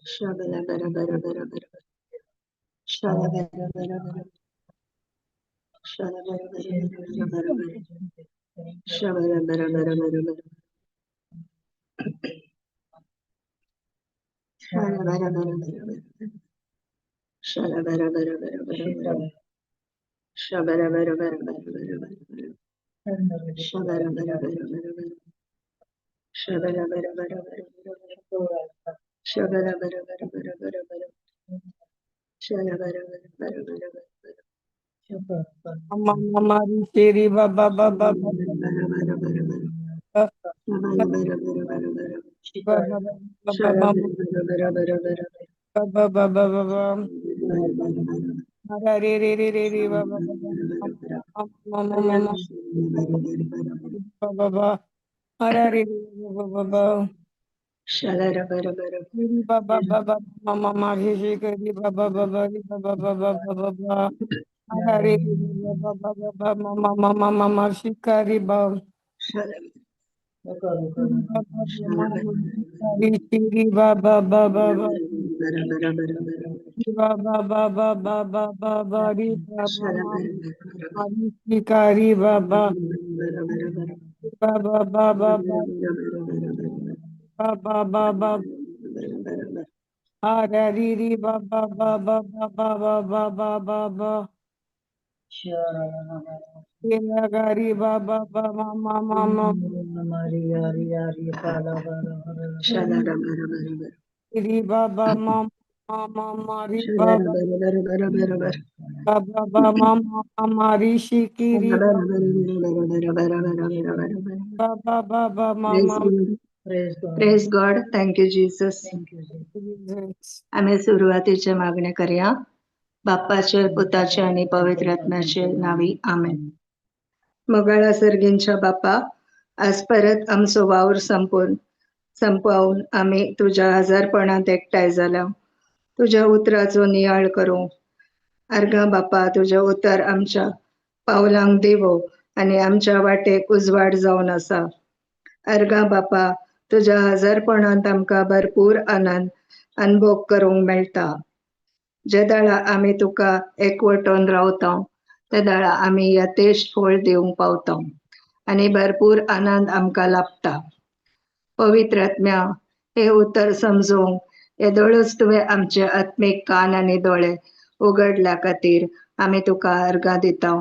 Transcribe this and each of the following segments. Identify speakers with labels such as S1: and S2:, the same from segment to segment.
S1: Shabala bara bara bara bara. Shala bara bara bara. Shala bara bara bara bara bara. Shabala bara bara bara bara. Shala bara bara bara bara. Shala bara bara bara bara bara. Shabala bara bara bara bara bara. Shabala bara bara bara bara. Shabala bara bara bara bara. Shabala bara bara bara bara bara. Shala bara bara bara bara bara.
S2: Mama Shri Baba Baba
S1: Bara bara bara bara. Shabala bara bara bara bara. Shala
S2: Baba
S1: bara bara bara bara bara.
S2: Baba Baba Baba
S1: Bara bara bara.
S2: Re re re re re Baba Mama Mama
S1: Bara bara bara bara.
S2: Baba Hare re Baba Baba
S1: Shala bara bara.
S2: ரி Baba Baba Mama Mama Shri Baba Baba ரி Baba Baba Baba Hare Baba Baba Mama Mama Mama Shikari Baba
S1: Shala
S2: ரி Shri Baba Baba
S1: bara bara bara bara.
S2: Baba Baba Baba Baba ரி Baba
S1: Shala bara bara bara.
S2: Shikari Baba
S1: Bara bara bara.
S2: Baba Baba
S1: Bara bara bara.
S2: Baba Baba
S1: Bara bara bara.
S2: Hare ரி Baba Baba Baba Baba Baba Gari Baba Baba Mama Mama
S1: Shala bara bara bara.
S2: ரி Baba Mama Mama ரி
S1: Shala
S2: Baba
S1: bara bara bara bara bara.
S2: Baba Mama Mama Rishi Kiri
S1: Bara bara bara bara bara bara bara bara.
S2: Baba Baba
S1: Praise
S2: Mama
S1: God. Praise God. Thank you, Jesus. आम्ही सुरुवातीचे मागणे करूया. बाप्पाचे, पुताचे आणि पवित्र आत्म्याचे नावी, आमेन. मोगाळा सर्गींच्या बापा, आज परत आमचो वावर संपून संपवून आम्ही तुझ्या हजारपणात एकठांय जाल्या तुझ्या उतराचो नियाळ करूं. अर्घा बापा, तुझें उतर आमच्या पावलांक दिवो आनी आमच्या वाटेक उजवाड जावन आसा. अर्घा बापा, तुझ्या हजारपणांत आमकां भरपूर आनंद अनुभव करूंक मेळटा. जे दाळा आमी तुका एकवटून रावता, ते दाळा आमी यथेश्ट फळ दिवंक पावता आनी भरपूर आनंद आमकां लाभता. पवित्र आत्म्या, हे उतर समजूंक येदोळच तुवें आमचे आत्मीक कान आनी दोळे उगडल्या खातीर आमी तुका अर्घां दिता.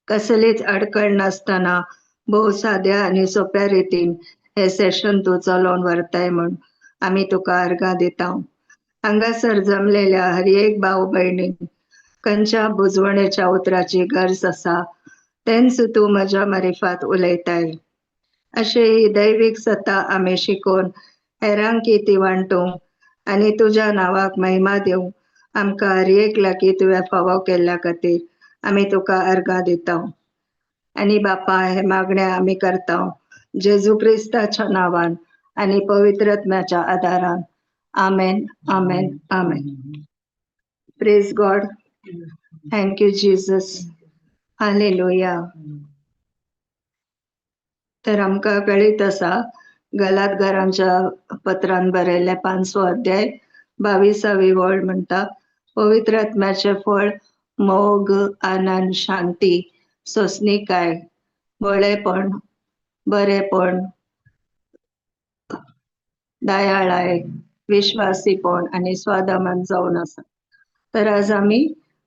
S1: कसलीच अडकळ नासतना भोव साद्या आनी सोंप्या रितीन हे सेशन तूं चलोवन व्हरताय म्हूण आमी तुका अर्घां दिता. हांगासर जमलेल्या हर एक भाव भयणीक खंयच्या बुजवणेच्या उतराची गरज आसा, तेंच तूं म्हज्या मारिफात उलयताय. अशें ही दैवीक सत्ता आमी शिकोवन हेरांक ती वांटूंक आनी तुज्या नांवाक महिमा दिवंक आमकां हर एक लागीं तुवें फावो केल्ल्या खातीर आमी तुका अर्घां दिता. आनी बापा, हे मागणे आमी करता जेजू क्रिस्ताच्या नांवान आनी पवित्र आत्म्याच्या आदारान. आमेन, आमेन, आमेन. Praise God. Thank you Jesus. Hallelujah. तर आमकां कळीत आसा, गलातकारांच्या पत्रान बरयल्लें 5वो अध्याय 22वी वळ म्हणटा, पवित्र आत्म्याचें फळ मोग, आनंद, शांती, सोंसणीकाय, भोळेपण, बरेपण, दयाळाय, विश्वासीपण आनी स्वादमान जावन आसा. तर आज आमी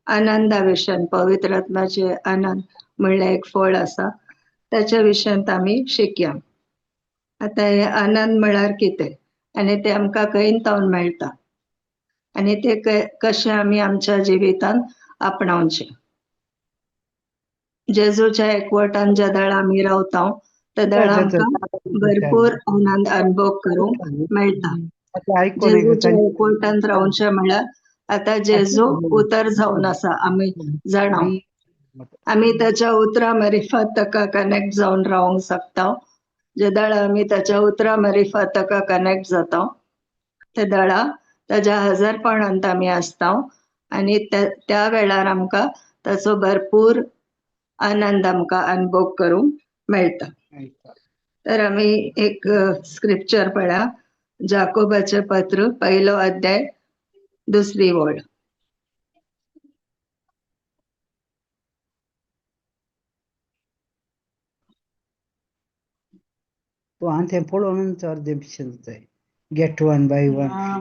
S1: आनंदा विशयान, पवित्र आत्म्याचे आनंद म्हणल्यार एक फळ आसा, त्याच्या विशयांत आमी शिकया. आतां हे आनंद म्हळ्यार कितें आनी ते आमकां खंय तावन मेळटा आनी ते कशें आमी आमच्या जिवितांत आपणावचें. जेजूच्या एकवटान ज्या दळा आमी रावता, त्या दळा आमकां भरपूर आनंद अनुभव करूंक मेळटा. जेजूच्या एकवटान रावचें म्हळ्यार आतां जेजू उतर जावन आसा, आमी जाणा. आमी ताच्या उतरा मारिफात ताका कनेक्ट जावन रावंक शकता. जे दळा आमी ताच्या उतरा मारिफात ताका कनेक्ट जाता, ते दळा ताज्या हजारपणांत आमी आसता आनी त्या वेळार आमकां ताचो भरपूर आनंद आमकां अनुभव करूंक मेळटा. तर आमी एक स्क्रिप्चर पळया, जाकोबाचें पत्र 1 अध्याय 2 ओळ.
S3: तो आनी तें पळोवन अर्दें पिशें जाताय. Get one buy one free.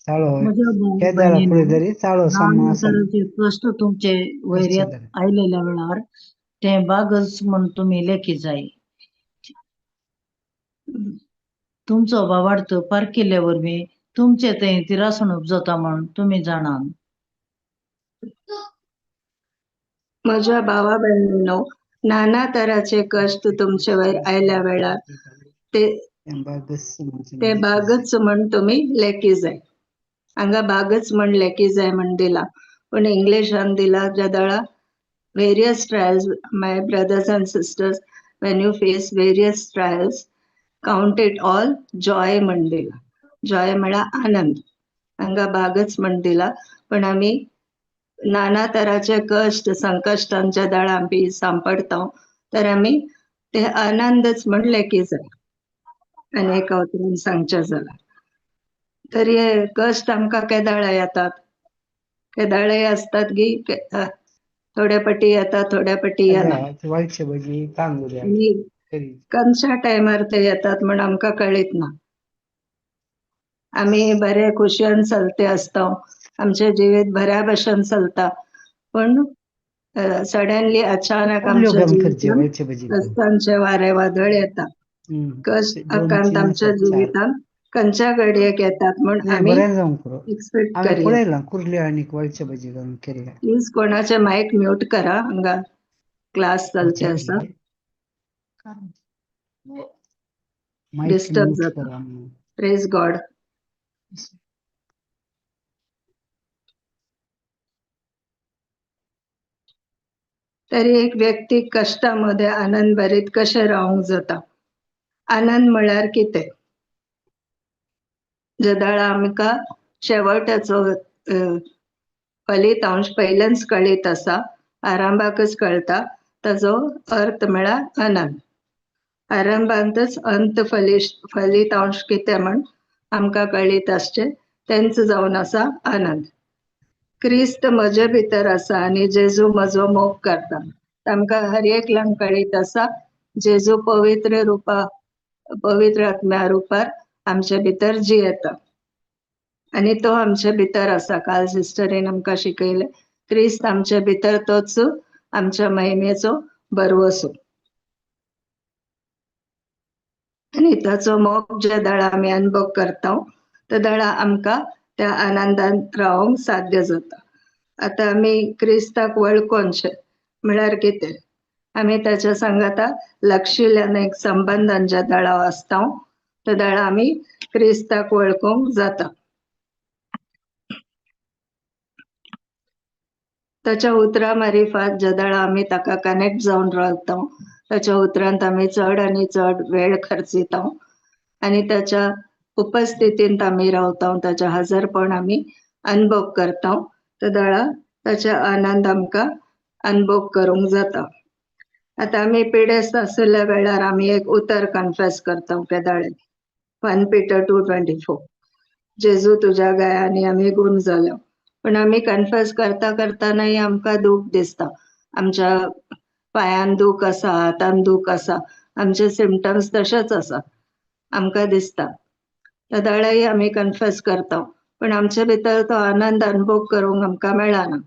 S3: Chalo
S4: म्हज्या भाव
S3: केदाळा
S4: भयणींनो,
S3: पळय तरी चाळो सामा
S4: नाना
S3: आसा.
S4: तरेचे कश्ट तुमचे वयर आयलेल्या वेळार ते बागच म्हण तुमी लेखी जाय. तुमचो भावार्थ पारखिल्ले वरवीं तुमचे थंय तिरासणूक जाता म्हण तुमी जाणात.
S1: म्हज्या भावा भयणींनो, नाना तराचे कश्ट तुमचे वयर आयल्या वेळार ते बागच म्हण तुमी लेखी जाय. हांगा बागच म्हण लेखी जाय म्हण दिला, पूण इंग्लिशान दिला जेदळा various trials. My brothers and sisters, when you face various trials count it all joy म्हण दिला. जॉय म्हळ्यार आनंद. हांगा बागच म्हण दिला, पण आमी नाना तराचे कश्ट संकश्टांच्या दळा आमी सांपडता तर आमी ते आनंदच म्हण लेखी जाय. आनी एका उतरान सांगचें जाल्यार तर हे कश्ट आमकां केदाळा येतात, केदाळे आसतात की थोड्या पटी येतात, थोड्या पटी येना. खंयच्या टायमार ते येतात म्हण आमकां कळीत ना. आमी बरे खुशयेन चलते आसता, आमचें जिवीत बऱ्या भशेन चलता, पूण सडनली अचानक आमच्या जिवितांत कश्टांचे वारे वादळ येता. कश्ट आकांत आमच्या जिवितांत खंयच्या घडयेक येतात म्हण आमी एक्सपेक्ट करिना. प्लीज कोणाचे मायक म्यूट करा, हांगा क्लास चलते आसा, डिस्टर्ब जाता. Praise God. तरी एक व्यक्ती कश्टामध्ये आनंद भरीत कशें रावंक जाता? आनंद म्हळ्यार कितें? जेदाळा आमकां शेवटाचो फलितांश पयल्याच कळीत आसा, आरंभाकच कळटा, ताजो अर्थ म्हळ्यार आनंद. आरंभांतच अंत फलितांश कितें म्हण आमकां कळीत आसचें, तेंच जावन आसा आनंद. क्रिस्त म्हजे भितर आसा आनी जेजू म्हजो मोग करता. तांकां हर एकल्यांक कळीत आसा जेजू पवित्र रुपा, पवित्र आत्म्या रुपार आमचे भितर जियेता आनी तो आमचे भितर आसा. काल सिस्टरीन आमकां शिकयलें, क्रिस्त आमचे भितर, तोच आमच्या महिमेचो भरवसो. आनी ताचो मोग जे दळा आमी अनुभव करता त्या दळा आमकां त्या आनंदान रावंक साध्य जाता. आतां आमी क्रिस्ताक वळखोनशें म्हळ्यार कितें? आमी ताच्या सांगाता लक्षिल्ल्यान एक संबंदान ज्या दळा आसता त्या दळा आमी क्रिस्ताक वळखूंक जाता. ताच्या उतरां मारिफात ज्या दळा आमी ताका कनेक्ट जावन रावता, ताच्या उतरांत आमी चड आनी चड वेळ खर्चिता आनी ताच्या उपस्थितींत आमी रावता, ताच्या हजरपण आमी अनुभव करता, त्या दळा ताच्या आनंद आमकां अनुभव करूंक जाता. आतां आमी पिडेस्त आशिल्ल्या वेळार आमी एक उतर कन्फेस करता केदाळे, 1 Peter 2:24, जेजू तुज्या गायांनी आमी गूण जाल्या. पण आमी कन्फेस करता करतानाय आमकां दूख दिसता, आमच्या पांयान दूख आसा, हातान दूख आसा, आमचे सिमटम्स तशेच आसा आमकां दिसता. त्या दाळाय आमी कन्फेस करता, पण आमचे भितर तो आनंद अनुभव करूंक आमकां मेळना.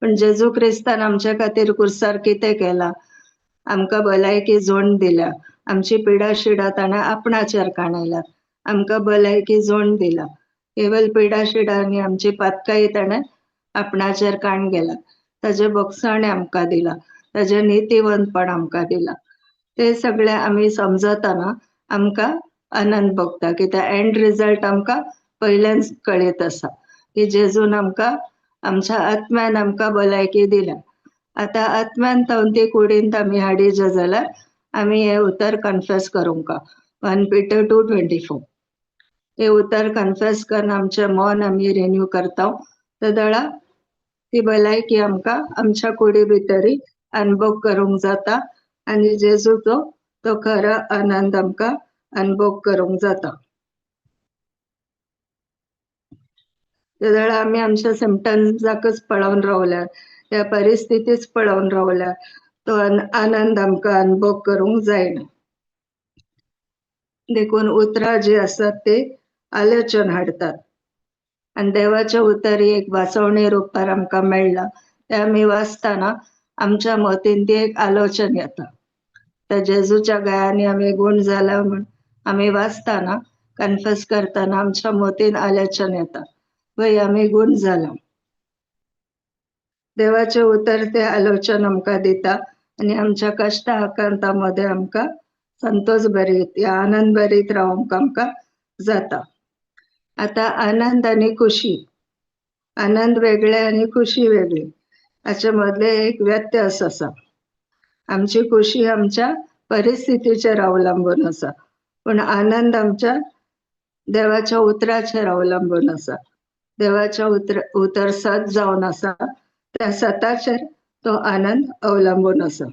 S1: पण जेजू क्रिस्तान आमच्या खातीर कुर्सार कितें केलां? आमकां भलायकी जोड दिल्या, आमची पिडा शिडा ताणें आपणाचेर काणयल्या, आमकां भलायकी जोड दिला. केवल पिडा शिडा आनी आमची पातकाय ताणें आपणाचेर काण गेला, ताजें बोगसाणें आमकां दिलां, ताजें नितीवंतपण आमकां दिलां. ते सगळे आमी समजतना आमकां आनंद भोगता, कित्याक एंड रिजल्ट आमकां पयल्यान कळीत आसा की जेजून आमकां आमच्या आत्म्यान आमकां भलायकी दिल्या. आतां आत्म्यान तावन ती कुडींत आमी हाडीजे जाल्यार आमी हें उतर कन्फेस करूंक 1 Peter 2:24 हें उतर कन्फेस करून आमचें मन आमी रिन्यू करता तेदळा ती भलायकी आमकां आमच्या कुडी भितरी अनुभव करूंक जाता आनी जेजूचो तो खरो आनंद आमकां अनुभव करूंक जाता. तेदळा आमी आमच्या सिमटम्साकच पळोवन रावल्यार, त्या परिस्थितीच पळोवन रावल्यार तो आनंद आमकां अनुभव करूंक जायना. देखून उतरां जी आसात ते आलोचन हाडटात आनी देवाचें उतर एक वाचवणे रुपार आमकां मेळ्ळां तें आमी वाचतना आमच्या मतीन ती एक आलोचन येता. त्या जेजूच्या गळ्यांनी आमी गूण जाला म्हूण आमी वाचतना कन्फेस करतना आमच्या मतीन आलोचन येता, वय आमी गूण जाला. देवाचें उतर तें आलोचन आमकां दिता आनी आमच्या कश्टा आकांता मदें आमकां संतोष भरीत या आनंद भरीत रावंक आमकां जाता. आतां आनंद आनी खुशी, आनंद वेगळे आनी खुशी वेगळी हाचे मदले एक व्यत्यास आसा. आमची खुशी आमच्या परिस्थितीचेर अवलंबून आसा, पूण आनंद आमच्या देवाच्या उतराचेर अवलंबून आसा. देवाच्या उतर सत जावन आसा, त्या सताचेर तो आनंद अवलंबून आसा.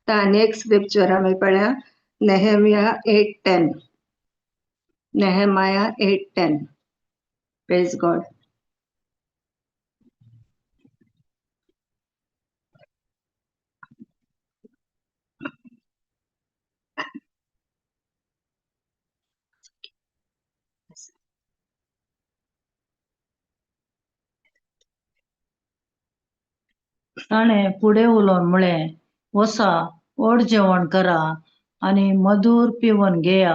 S1: आनी एक स्क्रिप्चर आमी पळया, Nehemiah 8:10. Nehemiah 8:10. Praise God.
S4: ताणें फुडें उलोवन म्हळें, वसा व्हड जेवण करा आनी मधूर पिवन घेया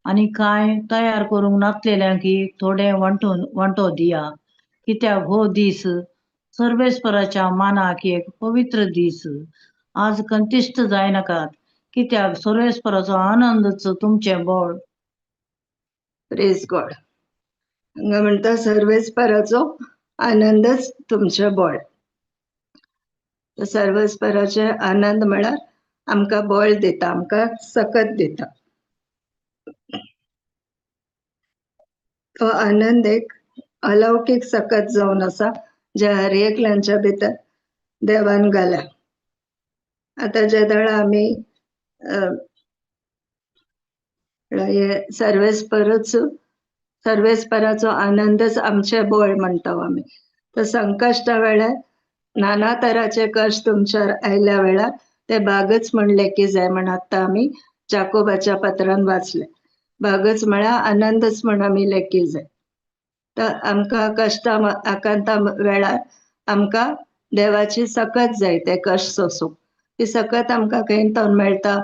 S4: आनी कांय तयार करूंक नासलेल्यांक थोडें वांटो दिया, कित्याक हो दीस सर्वेस्पराच्या मानाक एक पवित्र दीस. आज कंतिश्ट जायनाकात, कित्याक सर्वेस्पराचो आनंदच तुमचें बळ.
S1: प्रेज गॉड. हांगा म्हणटा सर्वेस्पराचो आनंदच तुमचें बळ. सर्वेस्पराचे आनंद म्हळ्यार आमकां बळ दिता, आमकां सकत दिता. तो आनंद एक अलौकीक सकत जावन आसा जे हर एकल्यांच्या भितर देवान घाल्या. आतां जे दळा आमी सर्वेस्परच सर्वेस्पराचो आनंदच आमचें बळ म्हणटा आमी. तर संकश्टा वेळार नाना तराचे कश्ट तुमच्यार आयल्या वेळार ते भागच म्हण लेखी जाय म्हण आतां आमी जाकोबाच्या पत्रान वाचले. भागच म्हळ्यार आनंदच म्हण आमी लेखी जाय. तर आमकां कश्टां आकांता वेळार आमकां देवाची सकत जाय ते कश्ट सोंसूंक. ती सकत आमकां खंय तोन मेळटा?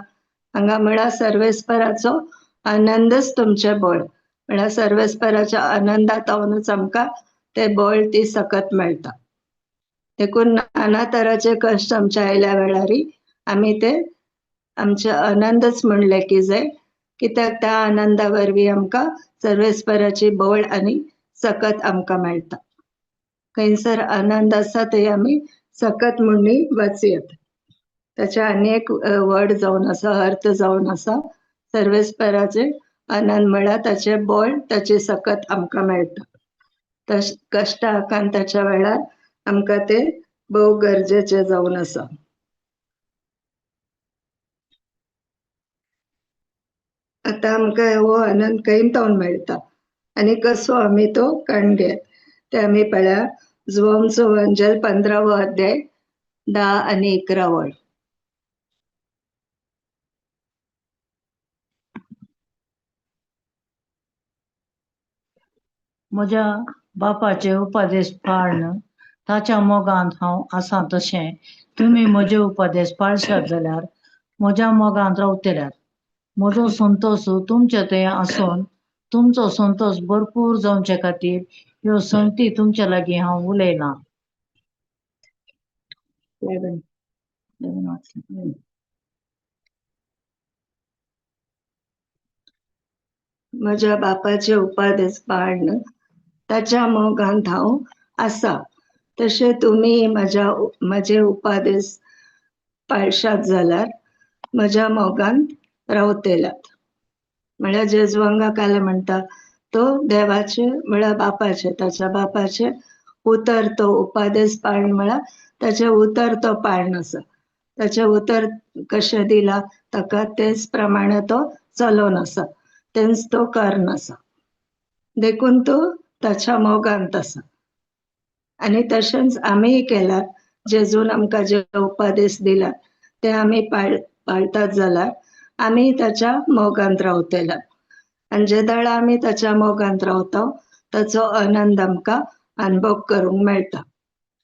S1: हांगा म्हळ्यार सर्वेस्पराचो आनंदच तुमचें बळ. म्हळ्यार सर्वेस्पराच्या आनंदांतूच आमकां ते बळ ती सकत मेळटा. देखून नाना तराचे कश्ट आमच्या आयल्या वेळारय आमी ते आमचे आनंदच म्हण लेखी जाय, कित्याक त्या आनंदा वरवीं आमकां सर्वेस्पराची बळ आनी सकत आमकां मेळटा. खंयसर आनंद आसा थंय आमी सकत म्हणून वाचयत. ताचे आनी एक वर्ड जावन आसा, अर्थ जावन आसा, सर्वेस्पराचे आनंद म्हळ्यार ताचे बळ ताची सकत आमकां मेळटा. कश्ट आकांताच्या वेळार आमकां ते भोव गरजेचे जावन आसा. आतां आमकां हो आनंद खंय तावन मेळटा आनी कसो आमी तो काडून घेत ते आमी पळया. जुवांचो वंजल 15वो अध्याय 10 आनी 11 वळ.
S4: म्हज्या बापाचे उपदेश पाळन ताच्या मोगांत हांव आसा तशें तुमी म्हजे उपदेश पाळशात जाल्यार म्हज्या मोगांत रावतल्यात. म्हजो संतोष तुमचे थंय आसून तुमचो संतोष भरपूर जावचे खातीर ह्यो संगती तुमच्या लागीं हांव उलयलां.
S1: म्हज्या बापाचे उपदेश पाळन ताच्या मोगांत हांव आसा तशें तुमी म्हजे उपदेश पाळशात जाल्यार म्हज्या मोगांत रावतल्यात. म्हळ्यार जेजू हांगा काल म्हणटा तो देवाचे म्हळ्यार बापाचे ताच्या बापाचे उतर तो उपादेश पाळण म्हळ्यार ताचें उतर तो पाळण आसा. ताचें उतर कशें दिलां ताका तेच प्रमाणे तो चलोन आसा, तेंच तो करून आसा, देखून तो ताच्या मोगांत आसा. आनी तशेंच आमीय केल्यार जेजून आमकां जे उपादेश दिला ते आमी पाळतात जाल्यार आमी ताच्या मोगांत रावतले. आनी जे दाडा आमी ताच्या मोगांत रावता ताचो आनंद आमकां अनुभव करूंक मेळटा.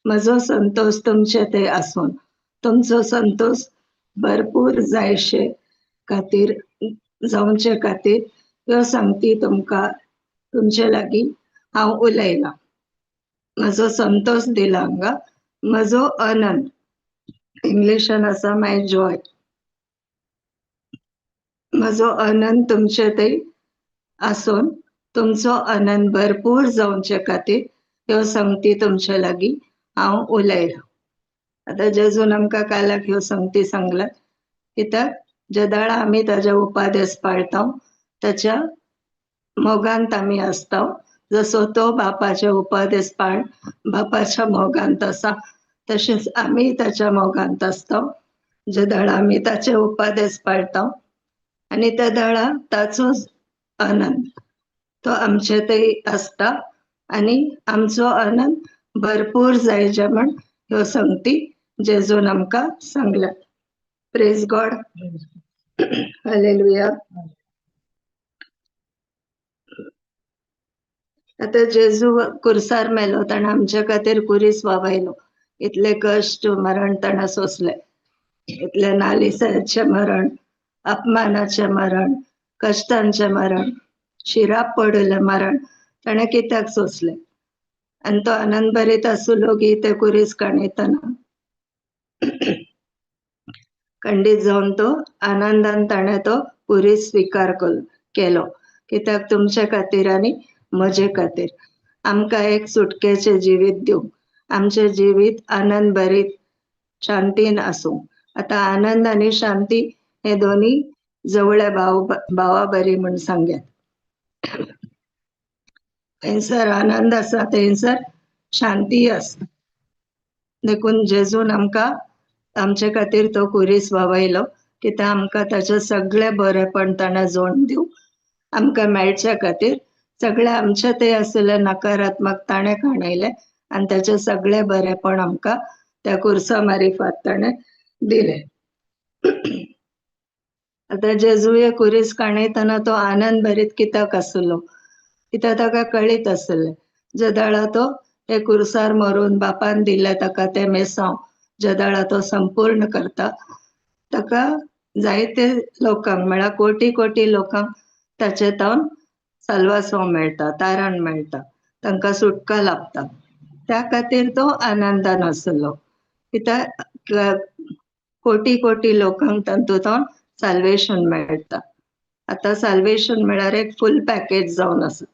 S1: म्हजो संतोश तुमचे ते आसून तुमचो संतोश भरपूर जायशे खातीर जावचे खातीर ह्यो संगती तुमकां तुमचे लागीं हांव उलयलां. म्हजो संतोश दिला हांगा, म्हजो आनंद, इंग्लिशान आसा माय जॉय, म्हजो आनंद तुमचे ते आसून तुमचो आनंद भरपूर जावचे खातीर ह्यो संगती तुमचे लागीं हांव उलयलां. आतां जेजून आमकां कालाक ह्यो संगती सांगला कित्याक जेदाळा आमी ताजे उपादेश पाळता ताच्या मोगांत आमी आसता. जसो तो बापाचे उपादेश पाळ बापाच्या मोगांत आसा तशेंच आमी ताच्या मोगांत आसता. जेदाळा आमी ताचे उपादेश पाळता आनी त्या दाळा ताचोच आनंद तो आमचे थंय आसता आनी आमचो आनंद भरपूर जायचे म्हण ह्यो संगती जेजून आमकां सांगल्या. Praise God, hallelujah. आतां जेजू कुर्सार मेलो, ताणें आमचे खातीर कुरीस वावयलो, इतले कश्ट मरण ताणें सोंसलें, इतलें नालिसाचें मरण, अपमानाचें मरण, कश्टांचें मरण, शिराप पडिल्लें मरण ताणें कित्याक सोंसलें? आनी तो आनंद भरीत आसलो की ते कुरीस काणयतना खंडीत जावन तो आनंदान ताणें तो कुरीस स्विकार केलो कित्याक तुमचे खातीर आनी म्हजे खातीर आमकां एक सुटकेचें जिवीत दिवंक, आमचें जिवीत आनंद भरीत शांतीन आसूं. आतां आनंद आनी शांती हे दोनी जवळे भावा बरी म्हूण सांगयात. थंयसर आनंद आसा थंयसर शांती आसा. देखून जेजून आमकां आमचे खातीर तो कुरीस वावयलो कित्याक आमकां ताचें सगळें बरेपण ताणें जोडून दिवं, आमकां मेळचे खातीर सगळें आमचें ते आशिल्लें नकारात्मक ताणें काणयलें आनी ताचें सगळें बरेपण आमकां त्या कुर्सा मारिफात ताणें दिलें. आतां जेजू हे कुरीस काणयतना तो आनंद भरीत कित्याक आसलो? कित्याक ताका कळीत आसलें जेदाळा तो हे कुर्सार मरून बापान दिलें ताका तें मेसांव जेदाळा तो संपूर्ण करता ताका जायते लोकांक म्हळ्यार कोटी कोटी लोकांक ताचे तावन साल्वासांव मेळटा, तारण मेळटा, तांकां सुटका लाभता. त्या खातीर तो आनंदान आसलो कित्याक कोटी कोटी लोकांक तातूंत साल्वेशन मेळटा. आतां साल्वेशन म्हळ्यार एक फूल पॅकेज जावन आसा,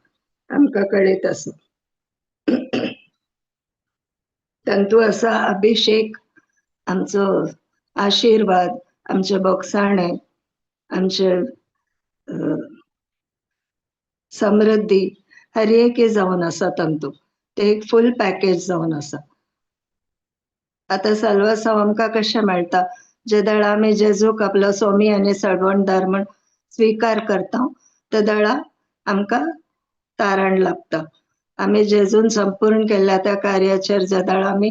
S1: आमकां कळीत आसा. तातूंत आसा अभिषेक, आमचो आशिर्वाद, आमचें बोगसाणें, आमचें समृद्धी, हर एक जावन आसा तातूंत. ते एक फूल पॅकेज जावन आसा. आतां साल्वासांव आमकां कशें मेळटा? जे दाडा आमी जेजूक आपलो स्वामी आनी सडवणदार म्हण स्विकार करता ते दाडा आमकां तारण लागता. आमी जेजून संपूर्ण केल्ल्या त्या कार्याचेर जे दाडा आमी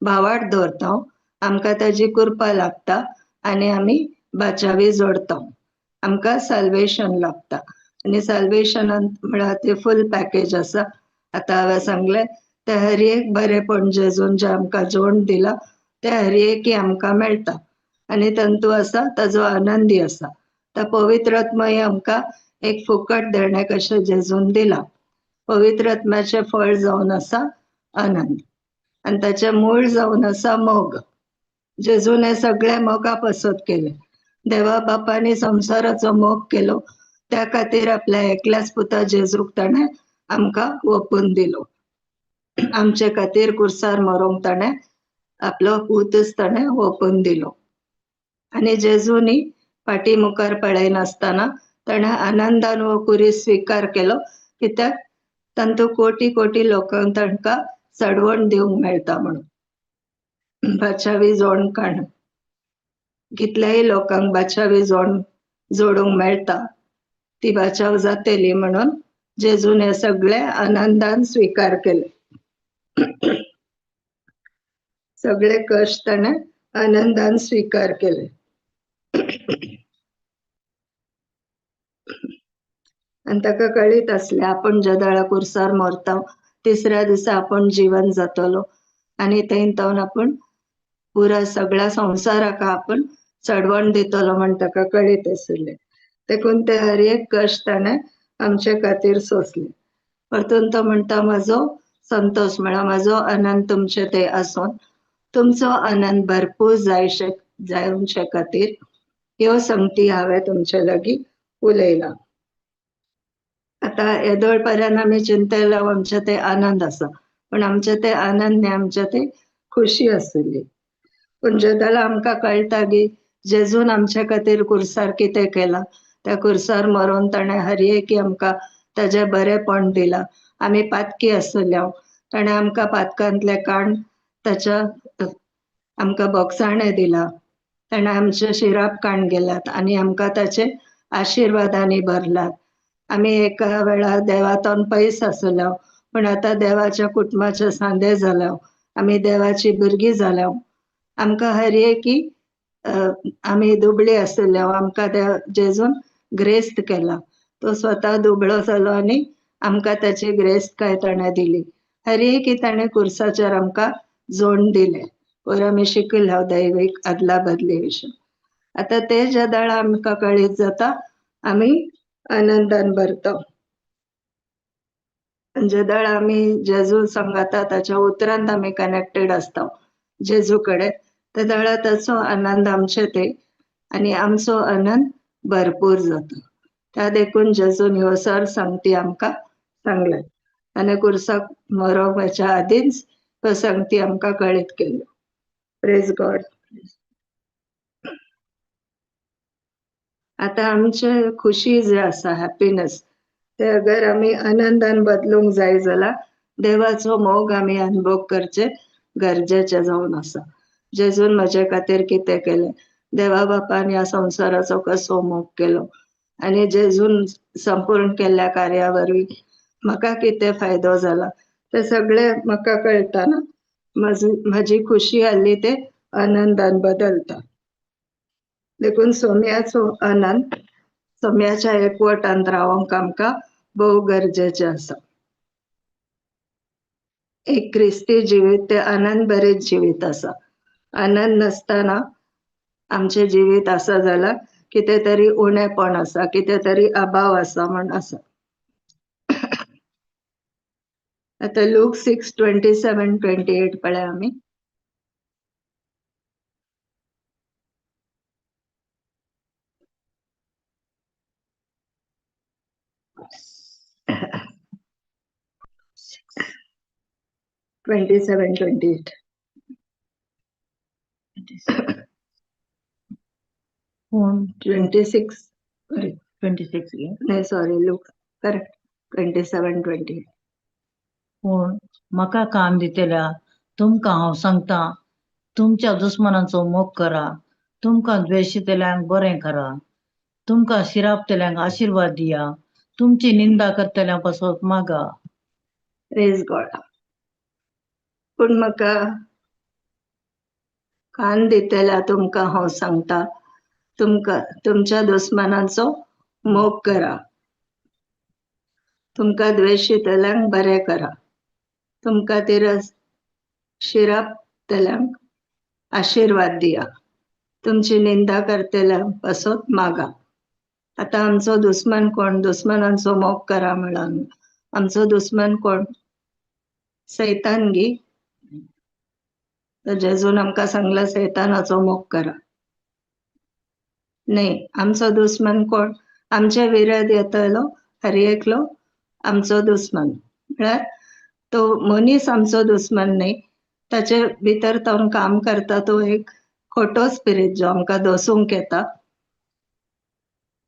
S1: भावार्थ दवरता आमकां ताजी कृपा लागता आनी आमी बाचावी जोडता, आमकां साल्वेशन लागता. आनी साल्वेशनान म्हळ्यार ते फूल पॅकेज आसा. आतां हांवें सांगलें ते हर एक बरेपण जेजून जें आमकां जोडून दिलां तें हर एक आमकां मेळटा आनी तातूंत आसा ताजो आनंदी आसा. त्या पवित्र आत्मय आमकां एक फुकट देणें कशें जेजून दिलां. पवित्र आत्म्याचें फळ जावन आसा आनंद आनी ताचें मूळ जावन आसा मोग. जेजून हें सगळें मोगा पसत केलें. देवा बापांनी संवसाराचो मोग केलो त्या खातीर आपल्या एकल्याच पुता जेजूक ताणें आमकां ओंपून दिलो. आमचे खातीर कुर्सार मरोंक ताणें आपलो पूतच ताणें ओंपून दिलो. आनी जेजूनी फाटी मुखार पळयनासतना ताणें आनंदान हो कुरीस स्विकार केलो कित्याक तांतूं कोटी कोटी लोकांक तांकां चडवण दिवंक मेळटा म्हणून. बाचावी जोड काण कितल्याय लोकांक बाचावी जोड जोडूंक मेळटा, ती बाचाव जातली म्हणून जेजून हे सगळे आनंदान स्विकार केले. सगळे कष्ट ताणें आनंदान स्विकार केले. आनी ताका कळीत आसलें आपूण ज्या दळा कुर्सार मरता तिसऱ्या दिसा आपूण जिवन जातलो आनी थंय तावन आपूण पुरा सगळ्या संवसाराक आपूण चडवण दितलो म्हण ताका कळीत आशिल्लें. देखून ते हर एक कश्ट ताणें आमचे खातीर सोंसले. परतून तो म्हणटा म्हजो संतोष म्हळ्यार म्हजो आनंद तुमचे ते आसून तुमचो आनंद भरपूर जावचे खातीर ह्यो संगती हांवें तुमचे लागीं उलयला. आतां येदोळ पर्यंत आमी चिंतयला आमचे ते आनंद आसा, पण आमचे ते आनंद न्ही, आमचे ते खुशी आशिल्ली. पूण जेदोळा आमकां कळटा की जेजून आमचे खातीर कुर्सार कितें केलां, त्या कुर्सार मरोन ताणें हर एक आमकां ताजें बरेंपण दिलां. आमी पातकी आशिल्ले, ताणें आमकां पातकांतलें काण ताच्या आमकां बोगसाणें दिलां, ताणें आमचे शिराप काण गेल्यात आनी आमकां ताचे आशिर्वादांनी भरलात. आमी एका वेळार देवातून पयस आशिल्ले, पण आतां देवाच्या कुटुंबाचे सांदे जाल्या, आमी देवाची भुरगीं जाल्या. आमकां हर एकी आमी दुबळी आशिल्ले, आमकां जेजून ग्रेस्त केला. तो स्वता दुबळो जालो आनी आमकां ताची ग्रेस्तकाय ताणें दिली. हर एकी ताणें कुर्साचेर आमकां जोड दिलें. वर आमी शिकले दैवीक आदला बदली विशय. आतां ते ज्या दळा आमकां कळीत जाता आमी आनंदान भरता. जेदळ आमी जेजू सांगाता ताच्या उतरांत आमी कनेक्टेड आसता जेजू कडेन, तेदळा ताचो आनंद आमचे ते आनी आमचो आनंद भरपूर जाता. त्या देखून जेजून ह्यो सर संगती आमकां सांगले आनी कुर्साक मरोवपाच्या आदींच ह्यो संगती आमकां कळीत केल्यो. Praise God. आतां आमचे खुशी जे आसा हॅपीनेस ते अगर आमी आनंदान बदलूंक जाय जाल्यार देवाचो मोग आमी अनुभव करचे गरजेचे जावन आसा. जेजून म्हजे खातीर कितें केलें, देवा बापान ह्या संवसाराचो कसो मोग केलो आनी जेजून संपूर्ण केल्ल्या कार्या वरवीं म्हाका कितें फायदो जाला ते सगळे म्हाका कळटना म्हजी खुशी आहली ते आनंदान बदलता. देखून सोम्याचो आनंद सोम्याच्या एकवटांत रावंक आमकां भोव गरजेचें आसा. एक क्रिस्ती जिवीत ते आनंद भरीत जिवीत आसा. आनंद नासतना आमचें जिवीत आसा जाल्यार कितें तरी उणेपण आसा, कितें तरी अभाव आसा म्हण आसा. आतां लूक 6:27-28 पळय आमी. (27-28).
S4: पूण
S1: 26
S4: 26
S1: नाही, सॉरी, लूक करेक्ट 27-28.
S4: पूण म्हाका कान दितल्या तुमकां हांव सांगता, तुमच्या दुस्मानांचो मोग करा, तुमकां द्वेशितल्यांक बरें करा, तुमकां शिरापतल्यांक आशिर्वाद दिया, तुमची निंदा करतल्यां पासत मागा.
S1: Praise God. पूण म्हाका कान दितल्या तुमकां हांव सांगता, तुमकां तुमच्या दुस्मानांचो मोग करा, तुमकां द्वेशितल्यांक बरें करा, तुमकां तिरस शिरापतल्यांक आशिर्वाद दिया, तुमची निंदा करतल्यां पासत मागा. आतां आमचो दुस्मान कोण? दुस्मानांचो मोग करा म्हणून आमचो दुस्मान कोण? सैतान गी. तर जेजून आमकां सांगला सैतानाचो मोग करा. न्ही, आमचो दुस्मान कोण? आमचे विरोध येतलो हर एकलो आमचो दुस्मान. म्हळ्यार तो मनीस आमचो दुस्मान न्ही, ताचे भितर तो काम करता तो एक खोटो स्पिरीट जो आमकां दसूंक येता,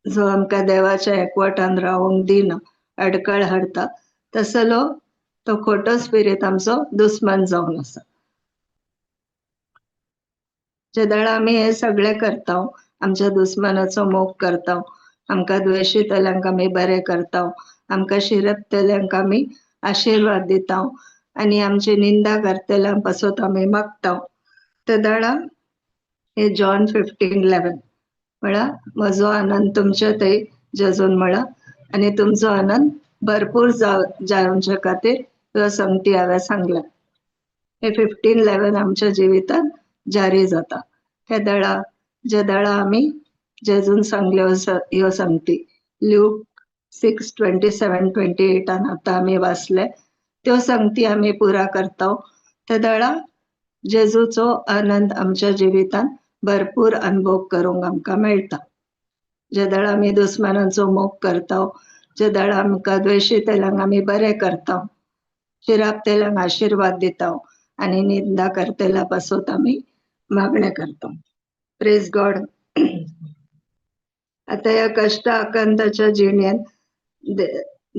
S1: जो आमकां देवाच्या एकवटान रावंक दिना, अडकळ हाडटा, तसलो तो खोटो स्पिरीत आमचो दुस्मान जावन आसा. जेदळा आमी हे सगळे करता, आमच्या दुस्मानाचो मोग करता, आमकां द्वेशीतल्यांक आमी बरें करता, आमकां शिरपतल्यांक आमी आशिर्वाद दिता आनी आमची निंदा करतल्यांक पासत आमी मागता, तेदळा हे जॉन 15:11 म्हळ्यार म्हजो आनंद तुमचे थंय जेजून म्हळा आनी तुमचो आनंद भरपूर जावचे खातीर ह्यो संगती हांवें सांगल्या. हे 15:11 आमच्या जिवितांत जारी जाता. तेदळा जेदळा आमी जेजून सांगल्यो ह्यो संगती ल्यूक 6:27-28 आतां आमी वाचले त्यो संगती आमी पुरा करता, तेदळा जेजूचो आनंद आमच्या जिवितांत भरपूर अनुभव करूंक आमकां मेळटा. जेदळा आमी दुस्मानांचो मोग करता, जेदळा आमकां द्वेशीतल्यांक आमी बरें करता, शिरापतेल्यांक आशिर्वाद दिता आनी निंदा करतल्या पासत आमी मागणें करता. Praise God. आतां ह्या कश्ट आकांताच्या जिणेंत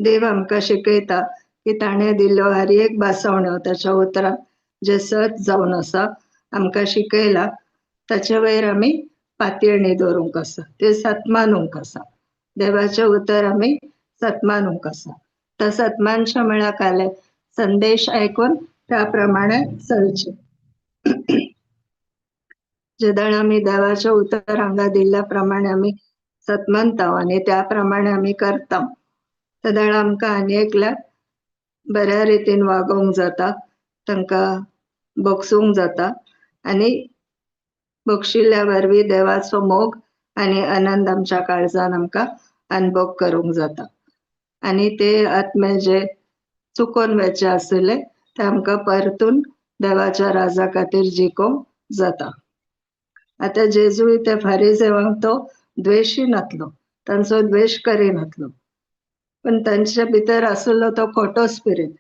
S1: देव आमकां शिकयता की ताणें दिल्लो हर एक भासवण्यो ताच्या उतरां जे सत जावन आसा आमकां शिकयला, ताचे वयर आमी पातयेणी दवरूंक आसा, ते सत्मानूंक आसा. देवाचें उतर आमी सत्मानूंक आसा. त्या सत्मानच्या म्हळ्यार काले संदेश आयकून त्या प्रमाणे चलचें. जेदळ आमी देवाचें उतर हांगा दिल्ल्या प्रमाणे आमी सत्मानता आनी त्या प्रमाणे आमी करता, तेदळ आमकां आनी एकल्याक बऱ्या रितीन वागोवंक जाता, तांकां बगसूंक जाता आनी बक्षिल्ल्या वरवीं देवाचो मोग आनी आनंद आमच्या काळजान आमकां अनुभव करूंक जाता. आनी ते आत्मे जे चुकोन वचचे आशिल्ले ते आमकां परतून देवाच्या राजा खातीर जिखोवंक जाता. आतां जेजूय ते फारीजेवांक तो द्वेशी नातलो, तांचो द्वेश करिनातलो, पण तांचे भितर आशिल्लो तो खोटो स्पिरीत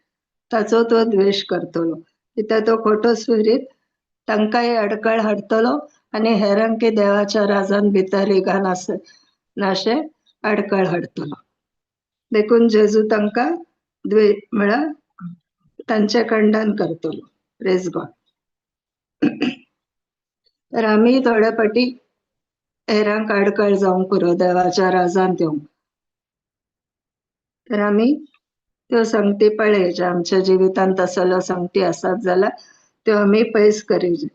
S1: ताचो तो द्वेश करतलो. कित्याक तो खोटो स्पिरीत तांकांय अडकळ हाडटलो आनी हेरांकी देवाच्या राजान भितर रिगान नाशे अडकळ हाडटलो. देखून जेजू तांकां म्हळ्यार तांचें खंडन करतलो. Praise God. तर आमी थोडे फावटी हेरांक अडकळ जावंक पुरो देवाच्या राजान येवंक. तर आमी त्यो संगती पळय, आमच्या जिवितांत तसल्यो संगती आसात जाल्यार त्यो आमी पयस करीजे.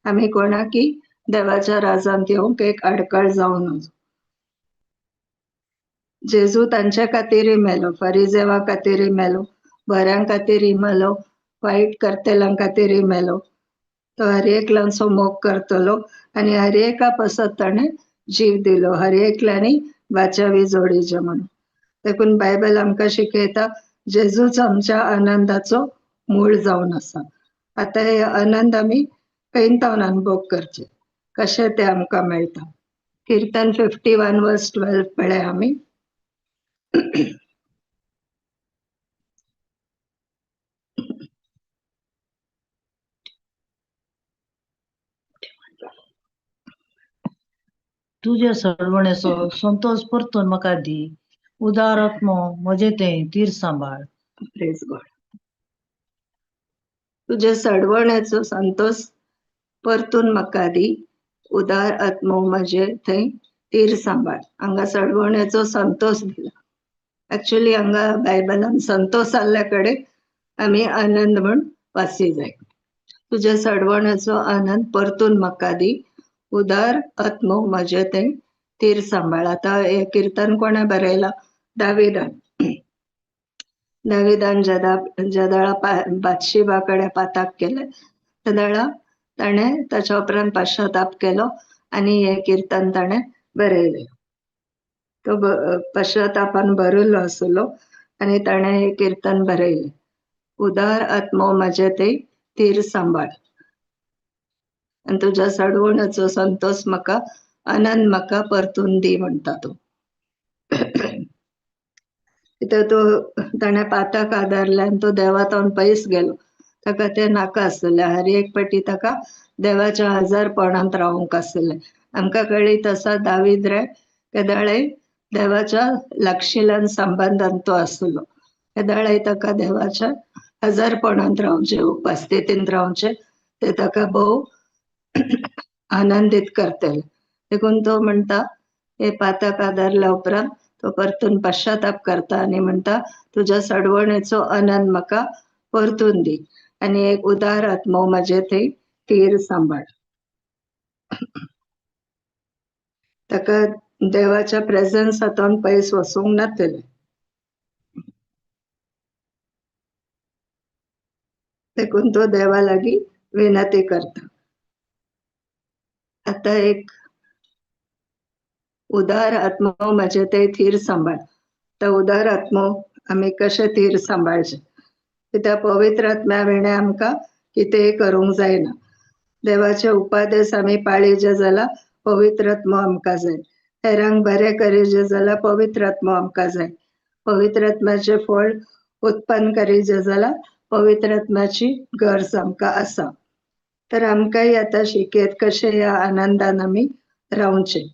S1: आमी कोणाकी देवाच्या राजांत येवंक एक अडकळ जावं नजो. जेजू तांच्या खातीरय मेलो, फारीजेवा खातीरय मेलो, बऱ्यां खातीरय मेलो, वायट करतल्यां खातीरय मेलो. तो हर एकल्यांचो मोग करतलो आनी हर एका पासत ताणें जीव दिलो, हर एकल्यांनी वाचावी जोडीचे म्हणून. देखून बायबल आमकां शिकयता जेजूच आमच्या आनंदाचो मूळ जावन आसा. आतां हे आनंद आमी खंयतावन अनुभव करचे, कशें ते आमकां मेळटा. किर्तन 51:12 पळय आमी.
S4: तुझ्या सडवणेचो संतोष परतून म्हाका दी, उदार आत्मो म्हजे ते तीर सांबाळ.
S1: Praise God. तुझ्या सडवण्याचो संतोष परतून म्हाका दी, उदार आत्मो म्हजे थंय तीर सांबाळ. हांगा सडवण्याचो संतोष दिला. एक्चुअली हांगा बायबलान संतोष आसल्या कडेन आमी आनंद म्हूण वाची जाय. तुझ्या सडवण्याचो आनंद परतून म्हाका दी, उदार आत्मो म्हजे थंय तीर सांबाळ. आतां हें किर्तन कोणें बरयलां? दाविदान. दाविदान जेदाळा बातशिबा कडेन पाताक केलें तेदाळा ताणें ताच्या उपरांत पश्चाताप केलो आनी हें किर्तन ताणें बरयलें. तो पश्चातापान भरिल्लो आसलो आनी ताणें हें किर्तन बरयलें. उदार आत्मो म्हजे थंय तीर सांबाळ आनी तुज्या सडवण्याचो संतोष म्हाका आनंद म्हाका परतून दी म्हणटा तो. कित्याक तो ताणें पाताक आदारलें आनी तो देवा तावन पयस गेलो. ताका तें नाका आसलें. हर एक फावटी ताका देवाच्या हजारपणांत रावंक आसलें. आमकां कळीत आसा दावीद रे केदाळय देवाच्या लागशिल्ल्यान संबंदान तो आसलो. केदाळय ताका देवाच्या हजारपणांत रावचें, उपस्थितींत रावचें, ते ताका भोव आनंदीत करतले. देखून तो म्हणटा हे पातक आदारल्या उपरांत तो परतून पश्चाताप करता आनी म्हणटा तुज्या सडवणेचो आनंद म्हाका परतून दी आनी एक उदार आत्मो म्हजे थंय थीर सांबाळ. ताका देवाच्या प्रेझन्सांतून पयस वचूंक नातलें. देखून तो देवा लागीं विनंती करता. आतां एक उदार आत्मो म्हजे ते थीर सांबाळ. तो उदार आत्मो आमी कशें थीर सांबाळचें? कित्याक पवित्र आत्म्या विणें आमकां कितेंय करूंक जायना. देवाचे उपादेश आमी पाळीचे जाल्यार पवित्र आत्मो आमकां जाय. हेरांक बरें करीचे जाल्यार पवित्र आत्मो आमकां जाय. पवित्र आत्म्याचें फळ उत्पन्न करीचे जाल्यार पवित्र आत्म्याची गरज आमकां आसा. तर आमकांय आतां शिकयत कशें ह्या आनंदान आमी रावचें.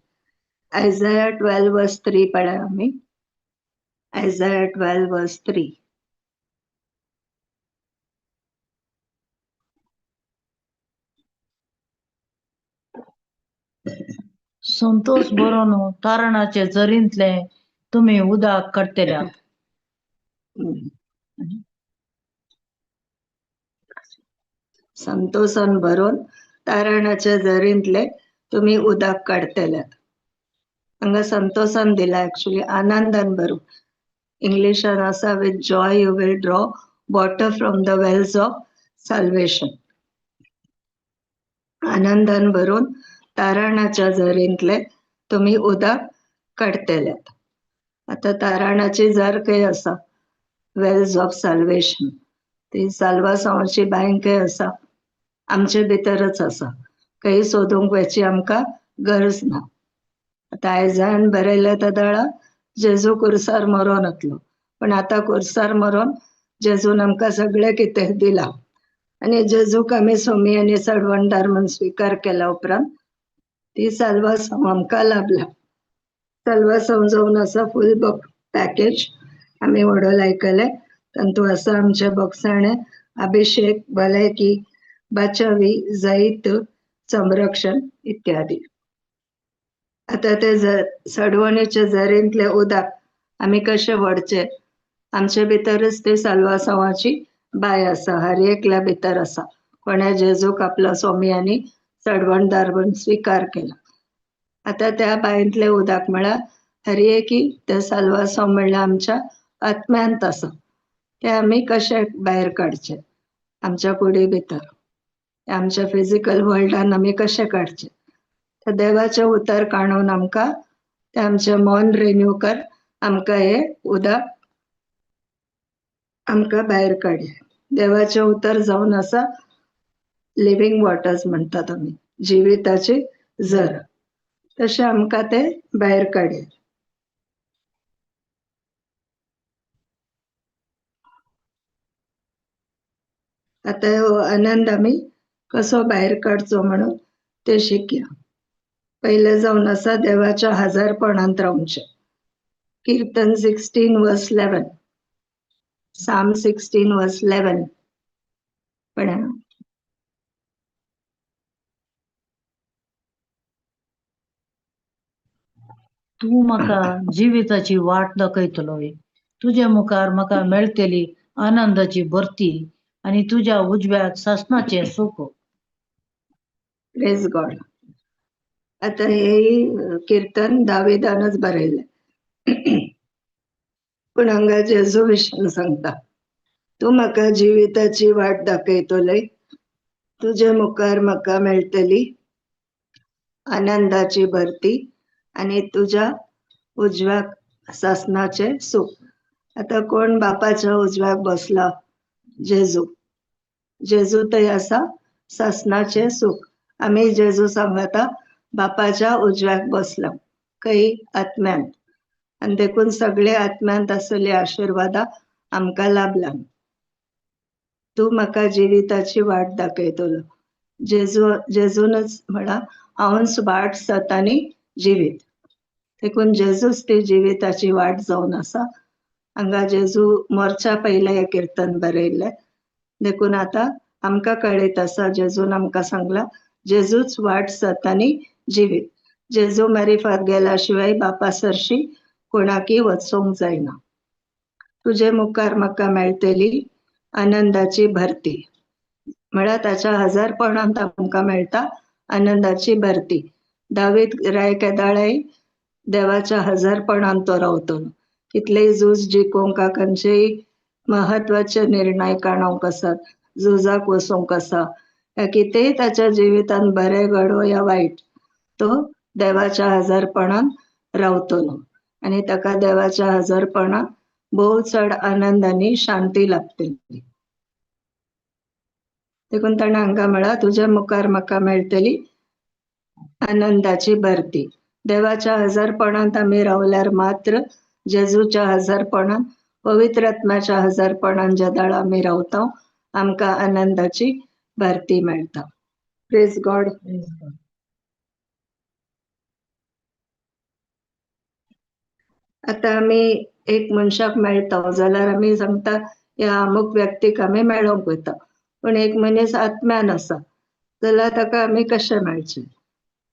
S1: आयजाया 12:3 पळय आमी. आयजाया 12:3.
S4: संतोष बरोवन तारणाचे जरींतले तुमी उदक काडटल्या.
S1: संतोषान भरून तारणाच्या जरींतले तुमी उदक काडटल्यात. हांगा संतोषान दिला, एक्चुअली आनंदान भरून. इंग्लिशान आसा with joy you will draw water from the wells of salvation. आनंदान भरून तारणाच्या झरींतले तुमी उदक काडटल्यात. आतां तारणाची झर खंय आसा? Wells of salvation. ती साल्वासांवाची बांय खंय आसा? आमचे भितरच आसा. खंय सोदूंक वचची आमकां गरज ना. आतां आयजान बरयलें तेदळा जेजू कुर्सार मरोन वतलो, पण आतां कुर्सार मरोन जेजून आमकां सगळें कितें दिलां आनी जेजूक आमी स्वामी आनी सडवणदार म्हूण स्विकार केल्या उपरांत ती साल्वासांव आमकां लाभला. साल्वासांव जावन आसा फूल पॅकेज आमी व्हडोल आयकलें. तातूंत आसा आमचे भोगसाणे, अभिषेक, भलायकी, बाचावी, जैत, संरक्षण इत्यादी. आतां ते सडवणेच्या झरींतले उदक आमी कशें व्हरचें? आमचे भितरच ते साल्वासांवाची बांय आसा, हर एकल्या भितर आसा. कोणें जेजूक आपलो स्वामी आनी सडवणदार म्हूण स्विकार केला. आतां त्या बांयंतलें उदक म्हळ्यार हर एकी ते साल्वासांव म्हणल्यार आमच्या आत्म्यांत आसा. ते आमी कशें भायर काडचें? आमच्या कुडी भितर, आमच्या फिजिकल वर्ल्डान आमी कशें काडचें? तर देवाचें उतर काडून आमकां तें आमचें मन रिन्यू कर, आमकां हें उदक आमकां भायर काडलें. देवाचें उतर जावन आसा लिव्हींग वॉटर्स म्हणटात आमी, जिविताची झर. तशें आमकां तें भायर काडलें. आतां हो आनंद आमी कसो भायर काडचो म्हणून ते शिकया. पयलें जावन आसा देवाच्या हजारपणांत रावचें. कीर्तन 16:11, साम 16:11 पळया.
S4: तूं म्हाका जिविताची वाट दाखयतलोय, तुजे मुखार म्हाका मेळटली आनंदाची भरती आनी तुज्या उजव्याक सासणाचें सुख.
S1: प्रेज गॉड. आतां हें कीर्तन दाविदानच बरयलें, पूण हांगा जेजू विशीं सांगता, तूं म्हाका जिविताची वाट दाखयतलोय, तुजे मुखार म्हाका मेळटली आनंदाची भरती आनी तुज्या उजव्याक सासणाचें सूख. आतां कोण बापाच्या उजव्याक बसला? जेजू. जेजू थंय आसा सासणाचें सूख. आमी जेजू सांगता बापाच्या उजव्याक बसला, खंय? आत्म्यांत. आनी देखून सगळे आत्म्यांत आसले आशिर्वादां आमकां लाभला. तूं म्हाका जिविताची वाट दाखयतलो. जेजू जेजूनच म्हणा हांवच वाट, सत आनी जिवीत. देखून जेजूच ती जिविताची वाट जावन आसा. हांगा जेजू मोरच्या पयलें हें किर्तन बरयल्लें. देखून आतां आमकां कळीत आसा, जेजून आमकां सांगला, जेजूच वाट सत आनी जिवीत. जेजू मारिफात गेल्या शिवाय बापा सरशी कोणाकय वचूंक जायना. तुजे मुखार म्हाका मेळटली आनंदाची भरती, म्हळ्यार ताच्या हजारपणांत आमकां मेळटा आनंदाची भरती. दावीद राय केदाळाय देवाच्या हजारपणांत तो रावतलो. कितलेय झूज जिखूंक, खंयचेय म्हत्वाचे निर्णय काडूंक आसात, झुजाक वचूंक आसा, ह्या कितेंय ताच्या जिवितांत बरें घडो या वायट, तो देवाच्या हजारपणांत रावतलो आनी ताका देवाच्या हजारपणांत भोव चड आनंद आनी शांती लाभतली. देखून ताणें हांगा म्हळां, तुज्या मुखार म्हाका मेळटली आनंदाची भरती. देवाच्या हजारपणांत आमी रावल्यार मात्र जेजूच्या हजारपणांत, पवित्र आत्म्याच्या हजारपणांत ज्या दाळ आमी रावता, आमकां आनंदाची भरती मेळटा. Praise God. आतां आमी एक मनशाक मेळटा जाल्यार आमी सांगता ह्या अमूक व्यक्तीक आमी मेळोंक वयता, पूण एक मनीस आत्म्यान आसा जाल्यार ताका आमी कशें मेळचें?